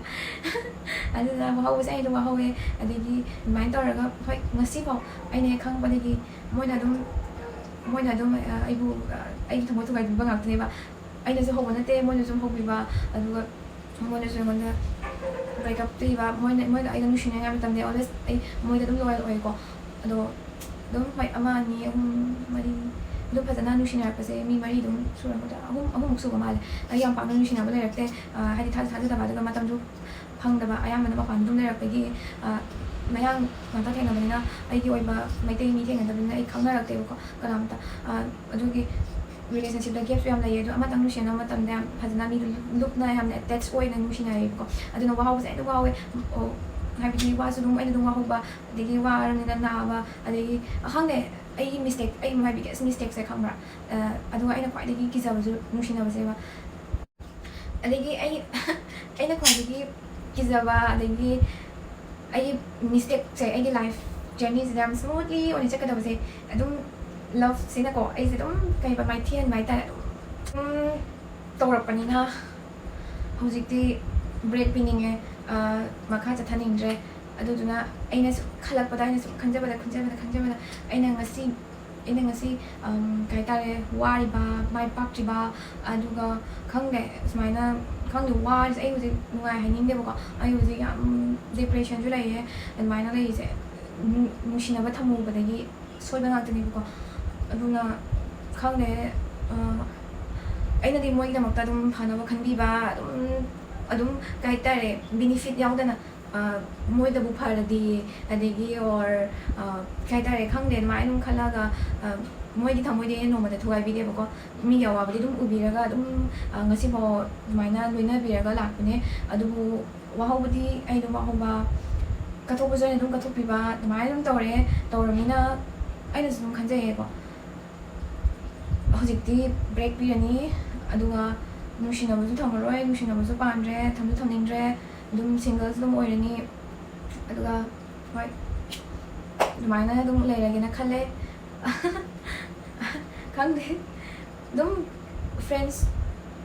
ꯑꯗꯨꯅ ꯋꯥꯍꯧꯕꯁꯦ ꯑꯩ ꯑꯗꯨꯝ ꯋꯥꯍꯧꯋꯦ꯫ ꯑꯗꯒꯤ ꯑꯗꯨꯃꯥꯏꯅ ꯇꯧꯔꯒ ꯍꯣꯏ, ꯉꯁꯤꯐꯥꯎ ꯑꯩꯅ ꯍꯦꯛ ꯈꯪꯉꯛꯄꯗꯒꯤ ꯃꯣꯏꯅ ꯑꯗꯨꯝ ꯃꯣꯏꯅ ꯑꯗꯨꯝ ꯑꯩꯕꯨ ꯑꯩꯒꯤ ꯊꯃꯣꯏ ꯊꯨꯒꯥꯏꯕꯤꯕ ꯉꯥꯛꯇꯅꯦꯕ꯫ ꯑꯩꯅꯁꯨ ꯍꯧꯕ ꯅꯠꯇꯦ, ꯃꯣꯏꯅꯁꯨ ꯑꯗꯨꯝ ꯍꯧꯕꯤꯕ꯫ ꯑꯗꯨꯒ ꯃꯣꯏꯅꯁꯨ ꯑꯩꯉꯣꯟꯗ ꯕ꯭ꯔꯦꯛꯑꯞ ꯄꯤꯕ꯫ ꯃꯣꯏꯅ ꯃꯣꯏꯒ ꯑꯩꯒ ꯅꯨꯡꯁꯤꯅꯉꯥꯏ ꯃꯇꯝꯗ ꯑꯣꯜꯋꯦꯁ ꯑꯩ ꯃꯣꯏꯗ ꯑꯗꯨꯝ ꯂꯣꯌꯦꯜ ꯑꯣꯏꯀꯣ꯫ ꯑꯗꯣ ꯑꯗꯨꯝ ꯍꯣꯏ, ꯑꯃ ꯑꯅꯤ ꯑꯍꯨꯝ ꯃꯔꯤ ꯑꯗꯨꯝ ꯐꯖꯅ ꯅꯨꯡꯁꯤꯅꯔꯛꯄꯁꯦ ꯃꯤ ꯃꯔꯤ ꯑꯗꯨꯝ ꯁꯨꯔꯝꯒꯗ꯭ꯔꯥ, ꯑꯍꯨꯝ ꯑꯍꯨꯝꯃꯨꯛ ꯁꯨꯕ ꯃꯥꯜꯂꯦ꯫ ꯑꯩ ꯌꯥꯝ ꯄꯥꯛꯅ ꯅꯨꯡꯁꯤꯅꯕ ꯂꯩꯔꯛꯇꯦ꯫ ꯍꯥꯏꯗꯤ ꯊꯥꯖ ꯊꯥꯖꯗꯕ, ꯑꯗꯨꯒ ꯃꯇꯝꯁꯨ ꯐꯪꯗꯕ, ꯑꯌꯥꯝꯕꯅ ꯃꯄꯥꯟꯗ ꯑꯗꯨꯝ ꯂꯩꯔꯛꯄꯒꯤ ꯃꯌꯥꯡ ꯉꯥꯛꯇ ꯊꯦꯡꯅꯕꯅꯤꯅ ꯑꯩꯒꯤ ꯑꯣꯏꯕ ꯃꯩꯇꯩ ꯃꯤ ꯊꯦꯡꯅꯗꯕꯅꯤꯅ ꯑꯩ ꯈꯪꯅꯔꯛꯇꯦꯕꯀꯣ ꯀꯅꯥꯝꯇ꯫ ꯑꯗꯨꯒꯤ ꯔꯤꯂꯦꯁꯟꯁꯤꯞꯇ ꯒꯦꯞꯁꯨ ꯌꯥꯝ ꯂꯩꯌꯦ꯫ ꯑꯗꯣ ꯑꯃꯇꯪ ꯅꯨꯡꯁꯤꯅꯕ ꯃꯇꯝꯗ ꯌꯥꯝ ꯐꯖꯅ ꯃꯤꯗꯨ ꯂꯨꯞꯅ ꯌꯥꯝꯅ ꯑꯦꯇꯦꯆ ꯑꯣꯏꯅ ꯅꯨꯡꯁꯤꯅꯩꯌꯦꯕꯀꯣ꯫ ꯑꯗꯨꯅ ꯋꯥꯍꯧꯕꯁꯦ ꯑꯩꯅ ꯋꯥꯍꯧꯋꯦ꯫ ꯍꯥꯏꯕꯗꯤ ꯋꯥꯁꯨ ꯑꯗꯨꯝ ꯑꯩꯅ ꯑꯗꯨꯝ ꯋꯥꯍꯧꯕ, ꯑꯗꯒꯤ ꯋꯥꯔꯕꯅꯤꯅ ꯅꯥꯕ, ꯑꯗꯒꯤ ꯈꯪꯗꯦ, ꯑꯩꯒꯤ ꯃꯤꯁꯇꯦꯛ, ꯑꯩ ꯍꯥꯏꯕꯤꯒꯦ, ꯃꯤꯁꯇꯦꯛꯁꯦ ꯈꯪꯕ꯭ꯔꯥ? ꯑꯗꯨꯒ ꯑꯩꯅ ꯈ꯭ꯋꯥꯏꯗꯒꯤ ꯀꯤꯖꯕꯁꯨ ꯅꯨꯡꯁꯤꯅꯕꯁꯦꯕ꯫ ꯑꯗꯒꯤ ꯑꯩ ꯑꯩꯅ ꯈ꯭ꯋꯥꯏꯗꯒꯤ ꯀꯤꯖꯕ, ꯑꯗꯒꯤ ꯑꯩꯒꯤ ꯃꯤꯁꯇꯦꯛꯁꯦ, ꯑꯩꯒꯤ ꯂꯥꯏꯐ ꯖꯔꯅꯤꯁꯤꯗ ꯌꯥꯝ ꯁ꯭ꯃꯨꯠꯂꯤ ꯑꯣꯏꯅ ꯆꯠꯀꯗꯕꯁꯦ, ꯑꯗꯨꯝ ꯂꯞꯁꯤꯅꯀꯣ ꯑꯩꯁꯦ ꯑꯗꯨꯝ ꯀꯩ ꯍꯥꯏꯕ, ꯃꯥꯏꯊꯤꯍꯟꯕ ꯍꯥꯏꯇꯥꯔꯦ꯫ ꯑꯗꯨꯝ ꯇꯧꯔꯛꯄꯅꯤꯅ ꯍꯧꯖꯤꯛꯇꯤ ꯕ꯭ꯔꯦꯛ ꯄꯤꯅꯤꯡꯉꯦ꯫ ꯃꯈꯥ ꯆꯠꯊꯅꯤꯡꯗ꯭ꯔꯦ꯫ ꯑꯗꯨꯗꯨꯅ ꯑꯩꯅ ꯁꯨꯝ ꯈꯜꯂꯛꯄꯗ, ꯑꯩꯅ ꯁꯨꯝ ꯈꯟꯖꯕꯗ ꯈꯟꯖꯕꯗ ꯈꯟꯖꯕꯗ ꯑꯩꯅ ꯉꯁꯤ ꯑꯩꯅ ꯉꯁꯤ ꯀꯩ ꯍꯥꯏꯇꯥꯔꯦ, ꯋꯥꯔꯤꯕ, ꯃꯥꯏ ꯄꯥꯛꯇ꯭ꯔꯤꯕ, ꯑꯗꯨꯒ ꯈꯪꯗꯦ, ꯁꯨꯃꯥꯏꯅ ꯈꯪꯗꯦ, ꯋꯥꯔꯤꯁꯦ꯫ ꯑꯩ ꯍꯧꯖꯤꯛ ꯅꯨꯡꯉꯥꯏ ꯍꯥꯏꯅꯤꯡꯗꯦꯕꯀꯣ꯫ ꯑꯩ ꯍꯧꯖꯤꯛ ꯌꯥꯝ ꯗꯤꯄ꯭ꯔꯦꯁꯟꯁꯨ ꯂꯩꯌꯦ꯫ ꯑꯗꯨꯃꯥꯏꯅ ꯂꯩꯔꯤꯁꯦ ꯅꯨꯡꯁꯤꯅꯕ ꯊꯝꯃꯨꯕꯗꯒꯤ ꯁꯣꯏꯕ ꯉꯥꯛꯇꯅꯦꯕꯀꯣ꯫ ꯑꯗꯨꯅ ꯈꯪꯗꯦ, ꯑꯩꯅꯗꯤ ꯃꯣꯏꯒꯤꯗꯃꯛꯇ ꯑꯗꯨꯝ ꯐꯅꯕ ꯈꯟꯕꯤꯕ, ꯑꯗꯨꯝ ꯑꯗꯨꯝ ꯀꯩ ꯍꯥꯏꯇꯥꯔꯦ, ꯕꯤꯅꯤꯐꯤꯠ ꯌꯥꯎꯗꯅ ꯃꯣꯏꯗꯕꯨ ꯐꯔꯗꯤ, ꯑꯗꯒꯤ ꯑꯣꯔ ꯀꯩ ꯍꯥꯏꯇꯥꯔꯦ, ꯈꯪꯗꯦ, ꯑꯗꯨꯃꯥꯏꯅ ꯑꯗꯨꯝ ꯈꯜꯂꯒ ꯃꯣꯏꯒꯤ ꯊꯃꯣꯏꯗꯤ ꯑꯩꯅ ꯅꯣꯡꯃꯗ ꯊꯨꯒꯥꯏꯕꯤꯗꯦꯕꯀꯣ꯫ ꯃꯤꯒꯤ ꯑꯋꯥꯕꯗꯤ ꯑꯗꯨꯝ ꯎꯕꯤꯔꯒ ꯑꯗꯨꯝ ꯉꯁꯤꯐꯥꯎ ꯑꯗꯨꯃꯥꯏꯅ ꯂꯣꯏꯅꯕꯤꯔꯒ ꯂꯥꯛꯄꯅꯦ꯫ ꯑꯗꯨꯕꯨ ꯋꯥꯍꯧꯕꯗꯤ ꯑꯩ ꯑꯗꯨꯝ ꯋꯥꯍꯧꯕ, ꯀꯠꯊꯣꯛꯄꯁꯨ ꯑꯩꯅ ꯑꯗꯨꯝ ꯀꯠꯊꯣꯛꯄꯤꯕ, ꯑꯗꯨꯃꯥꯏꯅ ꯑꯗꯨꯝ ꯇꯧꯔꯦ꯫ ꯇꯧꯔꯕꯅꯤꯅ ꯑꯩꯅꯁꯨ ꯑꯗꯨꯝ ꯈꯟꯖꯩꯌꯦꯀꯣ꯫ ꯍꯧꯖꯤꯛꯇꯤ ꯕ꯭ꯔꯦꯛ ꯄꯤꯔꯅꯤ, ꯑꯗꯨꯒ ꯅꯨꯡꯁꯤꯅꯕꯁꯨ ꯊꯝꯃꯔꯣꯏ, ꯅꯨꯡꯁꯤꯅꯕꯁꯨ ꯄꯥꯝꯗ꯭ꯔꯦ, ꯊꯝꯁꯨ ꯊꯝꯅꯤꯡꯗ꯭ꯔꯦ, ꯑꯗꯨꯝ ꯁꯤꯡꯒꯜꯁꯨ ꯑꯗꯨꯝ ꯑꯣꯏꯔꯅꯤ꯫ ꯑꯗꯨꯒ ꯍꯣꯏ, ꯑꯗꯨꯃꯥꯏꯅ ꯑꯗꯨꯝ ꯂꯩꯔꯒꯦꯅ ꯈꯜꯂꯦ꯫ ꯈꯪꯗꯦ, ꯑꯗꯨꯝ Friends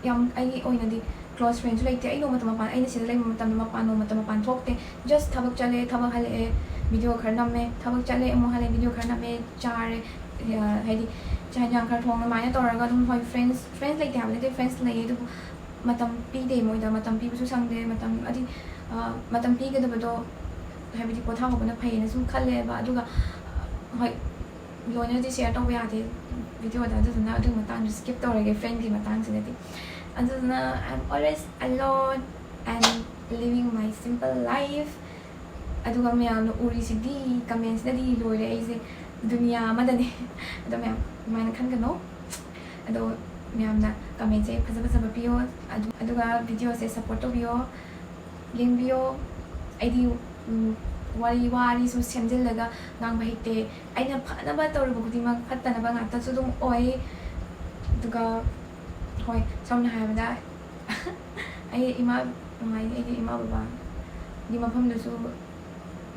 ꯌꯥꯝ ꯑꯩꯒꯤ ꯑꯣꯏꯅꯗꯤ close friendꯁꯨ ꯂꯩꯇꯦ꯫ ꯑꯩ ꯅꯣꯡꯃꯇ ꯃꯄꯥꯟ, ꯑꯩꯅ ꯁꯤꯗ ꯂꯩꯕ ꯃꯇꯝꯗ ꯃꯄꯥꯟ, ꯅꯣꯡꯃꯇ ꯃꯄꯥꯟ ꯊꯣꯛꯇꯦ꯫ Just ꯊꯕꯛ ꯆꯠꯂꯦ, ꯊꯕꯛ ꯍꯜꯂꯛꯑꯦ, video ꯈꯔ ꯅꯝꯃꯦ, ꯊꯕꯛ ꯆꯠꯂꯦ, ꯑꯃꯨꯛ ꯍꯜꯂꯛꯑꯦ, video ꯈꯔ ꯅꯝꯃꯦ, ꯆꯥꯔꯦ, ꯑ, ꯍꯥꯏꯗꯤ ꯆꯥꯛ ꯍꯦꯟꯖꯥꯡ ꯈꯔ ꯊꯣꯡꯉ ꯑꯗꯨꯃꯥꯏꯅ ꯇꯧꯔꯒ ꯑꯗꯨꯝ, ꯍꯣꯏ, friends, friends ꯂꯩꯇꯦ ꯍꯥꯏꯕ ꯅꯠꯇꯦ, friends ꯂꯩꯌꯦ, ꯑꯗꯨꯕꯨ ꯃꯇꯝ ꯄꯤꯗꯦ ꯃꯣꯏꯗ, ꯃꯇꯝ ꯄꯤꯕꯁꯨ ꯁꯪꯗꯦ, ꯃꯇꯝ ꯍꯥꯏꯗꯤ, ꯑ, ꯃꯇꯝ ꯄꯤꯒꯗꯕꯗꯣ ꯍꯥꯏꯕꯗꯤ ꯄꯣꯊꯥꯍꯧꯕꯅ ꯐꯩꯌꯦꯅ ꯁꯨꯝ ꯈꯜꯂꯦꯕ꯫ ꯑꯗꯨꯒ, ꯑ, ꯍꯣꯏ, ꯂꯣꯏꯅꯗꯤ share ꯇꯧꯕ ꯌꯥꯗꯦ videoꯗ, ꯑꯗꯨꯗꯨꯅ ꯑꯗꯨꯒꯤ ꯃꯇꯥꯡꯗ skip ꯇꯧꯔꯒꯦ, friendꯀꯤ ꯃꯇꯥꯡꯁꯤꯗꯗꯤ꯫ ꯑꯗꯨꯗꯨꯅ I'm always alone and living my simple life꯫ ꯑꯗꯨꯒ ꯃꯌꯥꯝꯅ ꯎꯔꯤꯁꯤꯗꯤ, commentꯁꯤꯗꯗꯤ ꯂꯣꯏꯔꯦ ꯑꯩꯁꯦ ꯗꯨꯅꯤꯌꯥ ꯑꯃꯗꯅꯦ꯫ ꯑꯗꯣ ꯃꯌꯥꯝ ꯑꯗꯨꯃꯥꯏꯅ ꯈꯟꯒꯅꯣ꯫ ꯑꯗꯣ ꯃꯌꯥꯝꯅ commentꯁꯦ ꯐꯖ ꯐꯖꯕ ꯄꯤꯌꯣ, ꯑꯗꯨ-, ꯑꯗꯨꯒ videoꯁꯦ support ꯇꯧꯕꯤꯌꯣ, ꯌꯦꯡꯕꯤꯌꯣ꯫ ꯑꯩꯗꯤ, ꯎꯝ, ꯋꯥꯔꯤ, ꯋꯥꯔꯤꯁꯨ ꯁꯦꯝꯖꯤꯜꯂꯒ ꯉꯥꯡꯕ ꯍꯩꯇꯦ꯫ ꯑꯩꯅ ꯐꯅꯕ ꯇꯧꯔꯨꯕ ꯈꯨꯗꯤꯡꯃꯛ ꯐꯠꯇꯅꯕ ꯉꯥꯛꯇꯁꯨ ꯑꯗꯨꯝ ꯑꯣꯏ꯫ ꯑꯗꯨꯒ, ꯍꯣꯏ, ꯁꯝꯅ ꯍꯥꯏꯔꯕꯗ, ꯑꯩ ꯏꯃꯥ, ꯀꯃꯥꯏꯅ, ꯑꯩꯒꯤ ꯏꯃꯥ ꯕꯕꯥꯒꯤ ꯃꯐꯝꯗꯁꯨ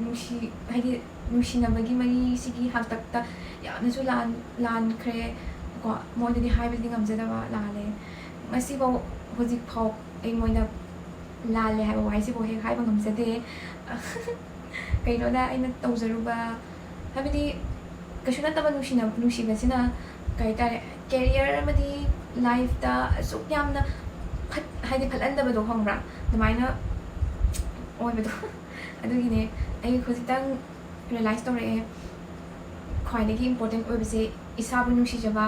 ꯅꯨꯡꯁꯤ-, ꯍꯥꯏꯗꯤ ꯅꯨꯡꯁꯤꯅꯕꯒꯤ ꯃꯔꯤꯁꯤꯒꯤ ꯍꯥꯛꯇꯛꯇ ꯌꯥꯝꯅꯁꯨ ꯂꯥꯟ-, ꯂꯥꯟꯈ꯭ꯔꯦ ꯀꯣ꯫ ꯃꯣꯏꯗꯗꯤ ꯍꯥꯏꯕꯗꯤ ꯉꯝꯖꯗꯕ, ꯂꯥꯜꯂꯦ꯫ ꯉꯁꯤꯐꯥꯎ, ꯍꯧꯖꯤꯛꯐꯥꯎ ꯑꯩ ꯃꯣꯏꯗ ꯂꯥꯜꯂꯦ ꯍꯥꯏꯕ ꯋꯥꯍꯩꯁꯤꯐꯥꯎ ꯍꯦꯛ ꯍꯥꯏꯕ ꯉꯝꯖꯗꯦ꯫ ꯀꯩꯅꯣꯗ ꯑꯩꯅ ꯇꯧꯖꯔꯨꯕ, ꯍꯥꯏꯕꯗꯤ ꯀꯩꯁꯨ ꯅꯠꯇꯕ ꯅꯨꯡꯁꯤꯅ-, ꯅꯨꯡꯁꯤꯕꯁꯤꯅ ꯀꯩ ꯍꯥꯏꯇꯥꯔꯦ, career ꯑꯃꯗꯤ lifeꯇ ꯑꯁꯨꯛ ꯌꯥꯝꯅ ꯐꯠ-, ꯍꯥꯏꯗꯤ ꯐꯠꯍꯟꯗꯕꯗꯣ, ꯈꯪꯕ꯭ꯔꯥ? ꯑꯗꯨꯃꯥꯏꯅ ꯑꯣꯏꯕꯗꯣ꯫ ꯑꯗꯨꯒꯤꯅꯦ ꯑꯩ ꯍꯧꯖꯤꯛꯇꯪ realize ꯇꯧꯔꯛꯑꯦ꯫ ꯈ꯭ꯋꯥꯏꯗꯒꯤ important ꯑꯣꯏꯕꯁꯦ ꯏꯁꯥꯕꯨ ꯅꯨꯡꯁꯤꯖꯕ,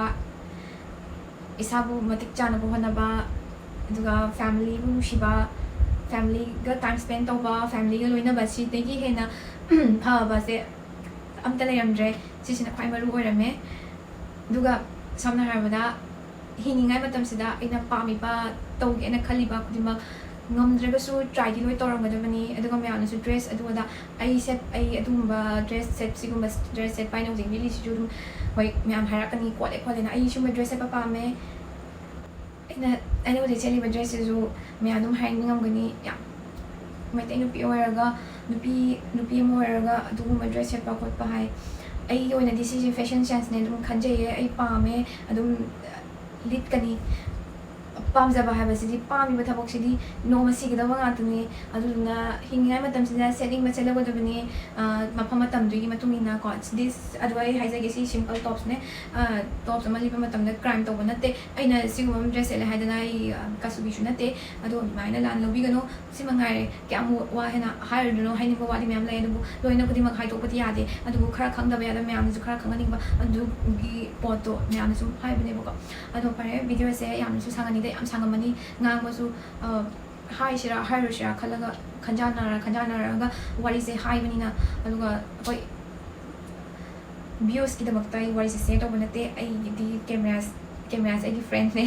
ꯏꯁꯥꯕꯨ ꯃꯇꯤꯛ ꯆꯥꯅꯕ ꯍꯣꯠꯅꯕ, ꯑꯗꯨꯒ familyꯕꯨ ꯅꯨꯡꯁꯤꯕ, familyꯒ time spend ꯇꯧꯕ, familyꯒ ꯂꯣꯏꯅꯕ, ꯁꯤꯗꯒꯤ ꯍꯦꯟꯅ ꯐꯕꯁꯦ ꯑꯝꯇ ꯂꯩꯔꯝꯗ꯭ꯔꯦ꯫ ꯁꯤꯁꯤꯅ ꯈ꯭ꯋꯥꯏ ꯃꯔꯨ ꯑꯣꯏꯔꯝꯃꯦ꯫ ꯑꯗꯨꯒ ꯁꯝꯅ ꯍꯥꯏꯔꯕꯗ, ꯍꯤꯡꯉꯤꯉꯩ ꯃꯇꯝꯁꯤꯗ ꯑꯩꯅ ꯄꯥꯝꯃꯤꯕ, ꯇꯧꯒꯦꯅ ꯈꯜꯂꯤꯕ ꯈꯨꯗꯤꯡꯃꯛ ꯉꯝꯗ꯭ꯔꯒꯁꯨ tryꯗꯤ ꯂꯣꯏ ꯇꯧꯔꯝꯒꯗꯕꯅꯤ꯫ ꯑꯗꯨꯒ ꯃꯌꯥꯝꯅꯁꯨ dress ꯑꯗꯨ ꯑꯗꯥ, ꯑꯩ ꯁꯦꯠ-, ꯑꯩ ꯑꯗꯨꯒꯨꯝꯕ dress set, ꯁꯤꯒꯨꯝꯕ dress ꯁꯦꯠꯄ ꯍꯥꯏꯅ ꯍꯧꯖꯤꯛ ꯂꯤꯠꯂꯤꯁꯤꯁꯨ ꯑꯗꯨꯝ, ꯍꯣꯏ, ꯃꯌꯥꯝ ꯍꯥꯏꯔꯛꯀꯅꯤ, ꯈꯣꯠꯂꯦ ꯈꯣꯠꯂꯦꯅ꯫ ꯑꯩ ꯁꯤꯒꯨꯝꯕ dress ꯁꯦꯠꯄ ꯄꯥꯝꯃꯦ꯫ ꯑꯩꯅ, ꯑꯩꯅ ꯍꯧꯖꯤꯛ ꯁꯦꯠꯂꯤꯕ dressꯁꯤꯁꯨ ꯃꯌꯥꯝ ꯑꯗꯨꯝ ꯍꯥꯏꯅꯤꯡꯉꯝꯒꯅꯤ, ꯌꯥꯝ ꯃꯩꯇꯩ ꯅꯨꯄꯤ ꯑꯣꯏꯔꯒ, ꯅꯨꯄꯤ, ꯅꯨꯄꯤ ꯑꯃ ꯑꯣꯏꯔꯒ ꯑꯗꯨꯒꯨꯝꯕ dress ꯁꯦꯠꯄ ꯈꯣꯠꯄ ꯍꯥꯏ꯫ ꯑꯩꯒꯤ ꯑꯣꯏꯅꯗꯤ ꯁꯤꯁꯦ fashion senseꯅꯦ ꯑꯗꯨꯝ ꯈꯟꯖꯩꯌꯦ꯫ ꯑꯩ ꯄꯥꯝꯃꯦ ꯑꯗꯨꯝ꯫ ꯂꯤꯠꯀꯅꯤ꯫ ꯄꯥꯝꯖꯕ ꯍꯥꯏꯕꯁꯤꯗꯤ, ꯄꯥꯝꯃꯤꯕ ꯊꯕꯛꯁꯤꯗꯤ ꯅꯣꯡꯃ ꯁꯤꯒꯗꯕ ꯉꯥꯛꯇꯅꯤ꯫ ꯑꯗꯨꯗꯨꯅ ꯍꯤꯡꯉꯤꯉꯩ ꯃꯇꯝꯁꯤꯗ ꯁꯦꯠꯅꯤꯡꯕ ꯁꯦꯠꯍꯧꯒꯗꯕꯅꯤ꯫ ꯑ, ꯃꯐꯝ ꯃꯇꯝꯗꯨꯒꯤ ꯃꯇꯨꯡ ꯏꯟꯅ ꯀꯣ, this, ꯑꯗꯣ ꯑꯩ ꯍꯥꯏꯖꯒꯦ, ꯁꯤ simple topsꯅꯦ꯫ ꯑ, tops ꯑꯃ ꯂꯤꯠꯄ ꯃꯇꯝꯗ crime ꯇꯧꯕ ꯅꯠꯇꯦ꯫ ꯑꯩꯅ ꯁꯤꯒꯨꯝꯕ ꯑꯃ dress ꯁꯦꯠꯂꯦ ꯍꯥꯏꯗꯅ ꯑꯩ, ꯑ, ꯀꯥꯁꯨꯕꯤꯁꯨ ꯅꯠꯇꯦ꯫ ꯑꯗꯣ ꯑꯗꯨꯃꯥꯏꯅ ꯂꯥꯟꯅ ꯂꯧꯕꯤꯒꯅꯨ꯫ ꯁꯤ ꯃꯉꯥꯏꯔꯦ꯫ ꯀꯌꯥꯝ ꯋꯥ ꯍꯦꯟꯅ ꯍꯥꯏꯔꯨꯗꯣꯏꯅꯣ? ꯍꯥꯏꯅꯤꯡꯕ ꯋꯥꯗꯤ ꯃꯌꯥꯝ ꯂꯩ, ꯑꯗꯨꯕꯨ ꯂꯣꯏꯅ ꯈꯨꯗꯤꯡꯃꯛ ꯍꯥꯏꯗꯣꯛꯄꯗꯤ ꯌꯥꯗꯦ꯫ ꯑꯗꯨꯕꯨ ꯈꯔ ꯈꯪꯗꯕ ꯌꯥꯗꯕ ꯃꯌꯥꯝꯗꯨꯁꯨ ꯈꯔ ꯈꯪꯍꯟꯅꯤꯡꯕ, ꯑꯗꯨꯒꯤ ꯄꯣꯠꯇꯣ ꯃꯌꯥꯝꯅ ꯁꯨꯝ ꯍꯥꯏꯕꯅꯦꯕꯀꯣ꯫ ꯑꯗꯣ ꯐꯔꯦ, videoꯁꯦ ꯌꯥꯝꯅꯁꯨ ꯁꯥꯡꯍꯟꯅꯤꯡꯗꯦ, ꯌꯥꯝ ꯁꯥꯡꯉꯝꯃꯅꯤ꯫ ꯉꯥꯡꯕꯁꯨ, ꯑ, ꯍꯥꯏꯁꯤꯔꯥ ꯍꯥꯏꯔꯣꯏꯁꯤꯔꯥ ꯈꯜꯂꯒ, ꯈꯟꯖꯥꯟꯅꯔ ꯈꯟꯖꯥꯟꯅꯔꯒ ꯋꯥꯔꯤꯁꯦ ꯍꯥꯏꯕꯅꯤꯅ꯫ ꯑꯗꯨꯒ ꯑꯩꯈꯣꯏ viewsꯀꯤꯗꯃꯛꯇ ꯑꯩ ꯋꯥꯔꯤꯁꯦ share ꯇꯧꯕ ꯅꯠꯇꯦ꯫ ꯑꯩꯒꯤꯗꯤ cameras, cameras ꯑꯩꯒꯤ friendꯅꯦ꯫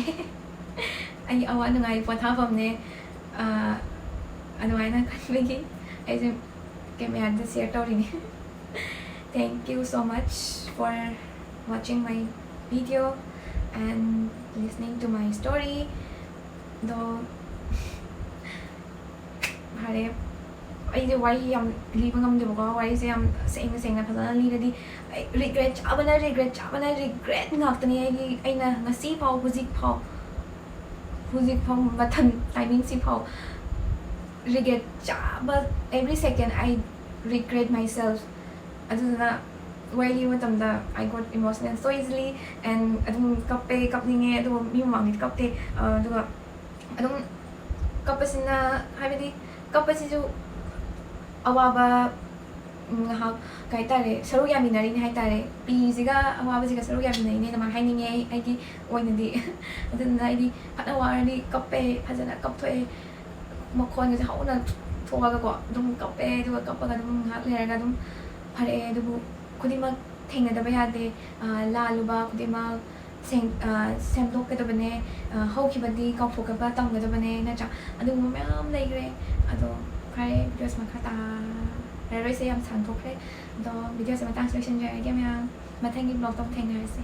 ꯑꯩꯒꯤ ꯑꯋꯥ ꯅꯨꯡꯉꯥꯏ ꯄꯣꯊꯥꯐꯝꯅꯦ꯫ ꯑ, ꯑꯗꯨꯃꯥꯏꯅ ꯈꯟꯕꯒꯤ ꯑꯩꯁꯦ cameraꯗ share ꯇꯧꯔꯤꯅꯦ꯫ Thank you so much for watching my video and listening to my story. ꯑꯗꯣ ꯐꯔꯦ, ꯑꯩꯁꯦ ꯋꯥꯔꯤ ꯌꯥꯝ ꯂꯤꯕ ꯉꯝꯗꯦꯕꯀꯣ, ꯋꯥꯔꯤꯁꯦ ꯌꯥꯝ ꯁꯦꯡꯅ ꯁꯦꯡꯅ ꯐꯖꯅ ꯂꯤꯔꯗꯤ ꯑꯩ regret ꯆꯥꯕꯅ, regret ꯆꯥꯕꯅ, regret ꯉꯥꯛꯇꯅꯤ ꯑꯩꯒꯤ꯫ ꯑꯩꯅ ꯉꯁꯤ ꯐꯥꯎ, ꯍꯧꯖꯤꯛ ꯐꯥꯎ, ꯍꯧꯖꯤꯛ ꯐꯥꯎ ꯃꯇꯝ timingꯁꯤ ꯐꯥꯎ regret ꯆꯥꯕ, every second I regret myself꯫ ꯑꯗꯨꯗꯨꯅ ꯋꯥꯔꯤ ꯂꯤꯕ ꯃꯇꯝꯗ I got emotional so easily and ꯑꯗꯨꯝ ꯀꯞꯄꯦ, ꯀꯞꯅꯤꯡꯉꯦ, ꯑꯗꯨꯕꯨ ꯃꯤ ꯃꯃꯥꯡꯗꯗꯤ ꯀꯞꯇꯦ꯫ ꯑ, ꯑꯗꯨꯒ ꯑꯗꯨꯝ ꯀꯞꯄꯁꯤꯅ, ꯍꯥꯏꯕꯗꯤ ꯀꯞꯄꯁꯤꯁꯨ ꯑꯋꯥꯕ, ꯎꯝ, ꯉꯥꯏꯍꯥꯛ ꯀꯩ ꯍꯥꯏꯇꯥꯔꯦ, ꯁꯔꯨꯛ ꯌꯥꯃꯤꯟꯅꯔꯤꯅꯦ ꯍꯥꯏꯇꯥꯔꯦ꯫ ꯄꯤꯁꯤꯒ ꯑꯋꯥꯕꯁꯤꯒ ꯁꯔꯨꯛ ꯌꯥꯃꯤꯟꯅꯔꯤꯅꯦ ꯑꯗꯨꯃꯥꯏꯅ ꯍꯥꯏꯅꯤꯡꯉꯦ ꯑꯩ, ꯑꯩꯒꯤ ꯑꯣꯏꯅꯗꯤ꯫ ꯑꯗꯨꯗꯨꯅ ꯑꯩꯗꯤ ꯐꯅ ꯋꯥꯔꯗꯤ ꯀꯞꯄꯦ, ꯐꯖꯅ ꯀꯞꯊꯣꯛꯑꯦ, ꯃꯈꯣꯟꯒꯁꯦ ꯍꯧꯅ ꯊꯣꯛꯑꯒꯀꯣ ꯑꯗꯨꯝ ꯀꯞꯄꯦ꯫ ꯑꯗꯨꯒ ꯀꯞꯄꯒ ꯑꯗꯨꯝ ꯉꯥꯏꯍꯥꯛ ꯂꯩꯔꯒ ꯑꯗꯨꯝ ꯐꯔꯛꯑꯦ꯫ ꯑꯗꯨꯕꯨ ꯈꯨꯗꯤꯡꯃꯛ ꯊꯦꯡꯅꯗꯕ ꯌꯥꯗꯦ꯫ ꯑ, ꯂꯥꯜꯂꯨꯕ ꯈꯨꯗꯤꯡꯃꯛ ꯁꯦꯡ-, ꯑ, ꯁꯦꯝꯗꯣꯛꯀꯗꯕꯅꯦ꯫ ꯑ, ꯍꯧꯈꯤꯕꯗꯤ ꯀꯥꯎꯊꯣꯛꯄ ꯇꯝꯒꯗꯕꯅꯦ, ꯅꯠꯇ꯭ꯔꯥ? ꯑꯗꯨꯒꯨꯝꯕ ꯃꯌꯥꯝ ꯂꯩꯈ꯭ꯔꯦ꯫ ꯑꯗꯣ ꯐꯔꯦ, videoꯁꯦ ꯃꯈꯥ ꯇꯥꯔꯔꯣꯏꯁꯦ, ꯌꯥꯝ ꯁꯥꯡꯗꯣꯛꯈ꯭ꯔꯦ꯫ ꯑꯗꯣ videoꯁꯦ ꯃꯇꯥꯡꯁꯤꯗ ꯂꯣꯏꯁꯤꯟꯖꯔꯒꯦ ꯃꯌꯥꯝ꯫ ꯃꯊꯪꯒꯤ vlogꯇ ꯑꯃꯨꯛ ꯊꯦꯡꯅꯔꯁꯦ꯫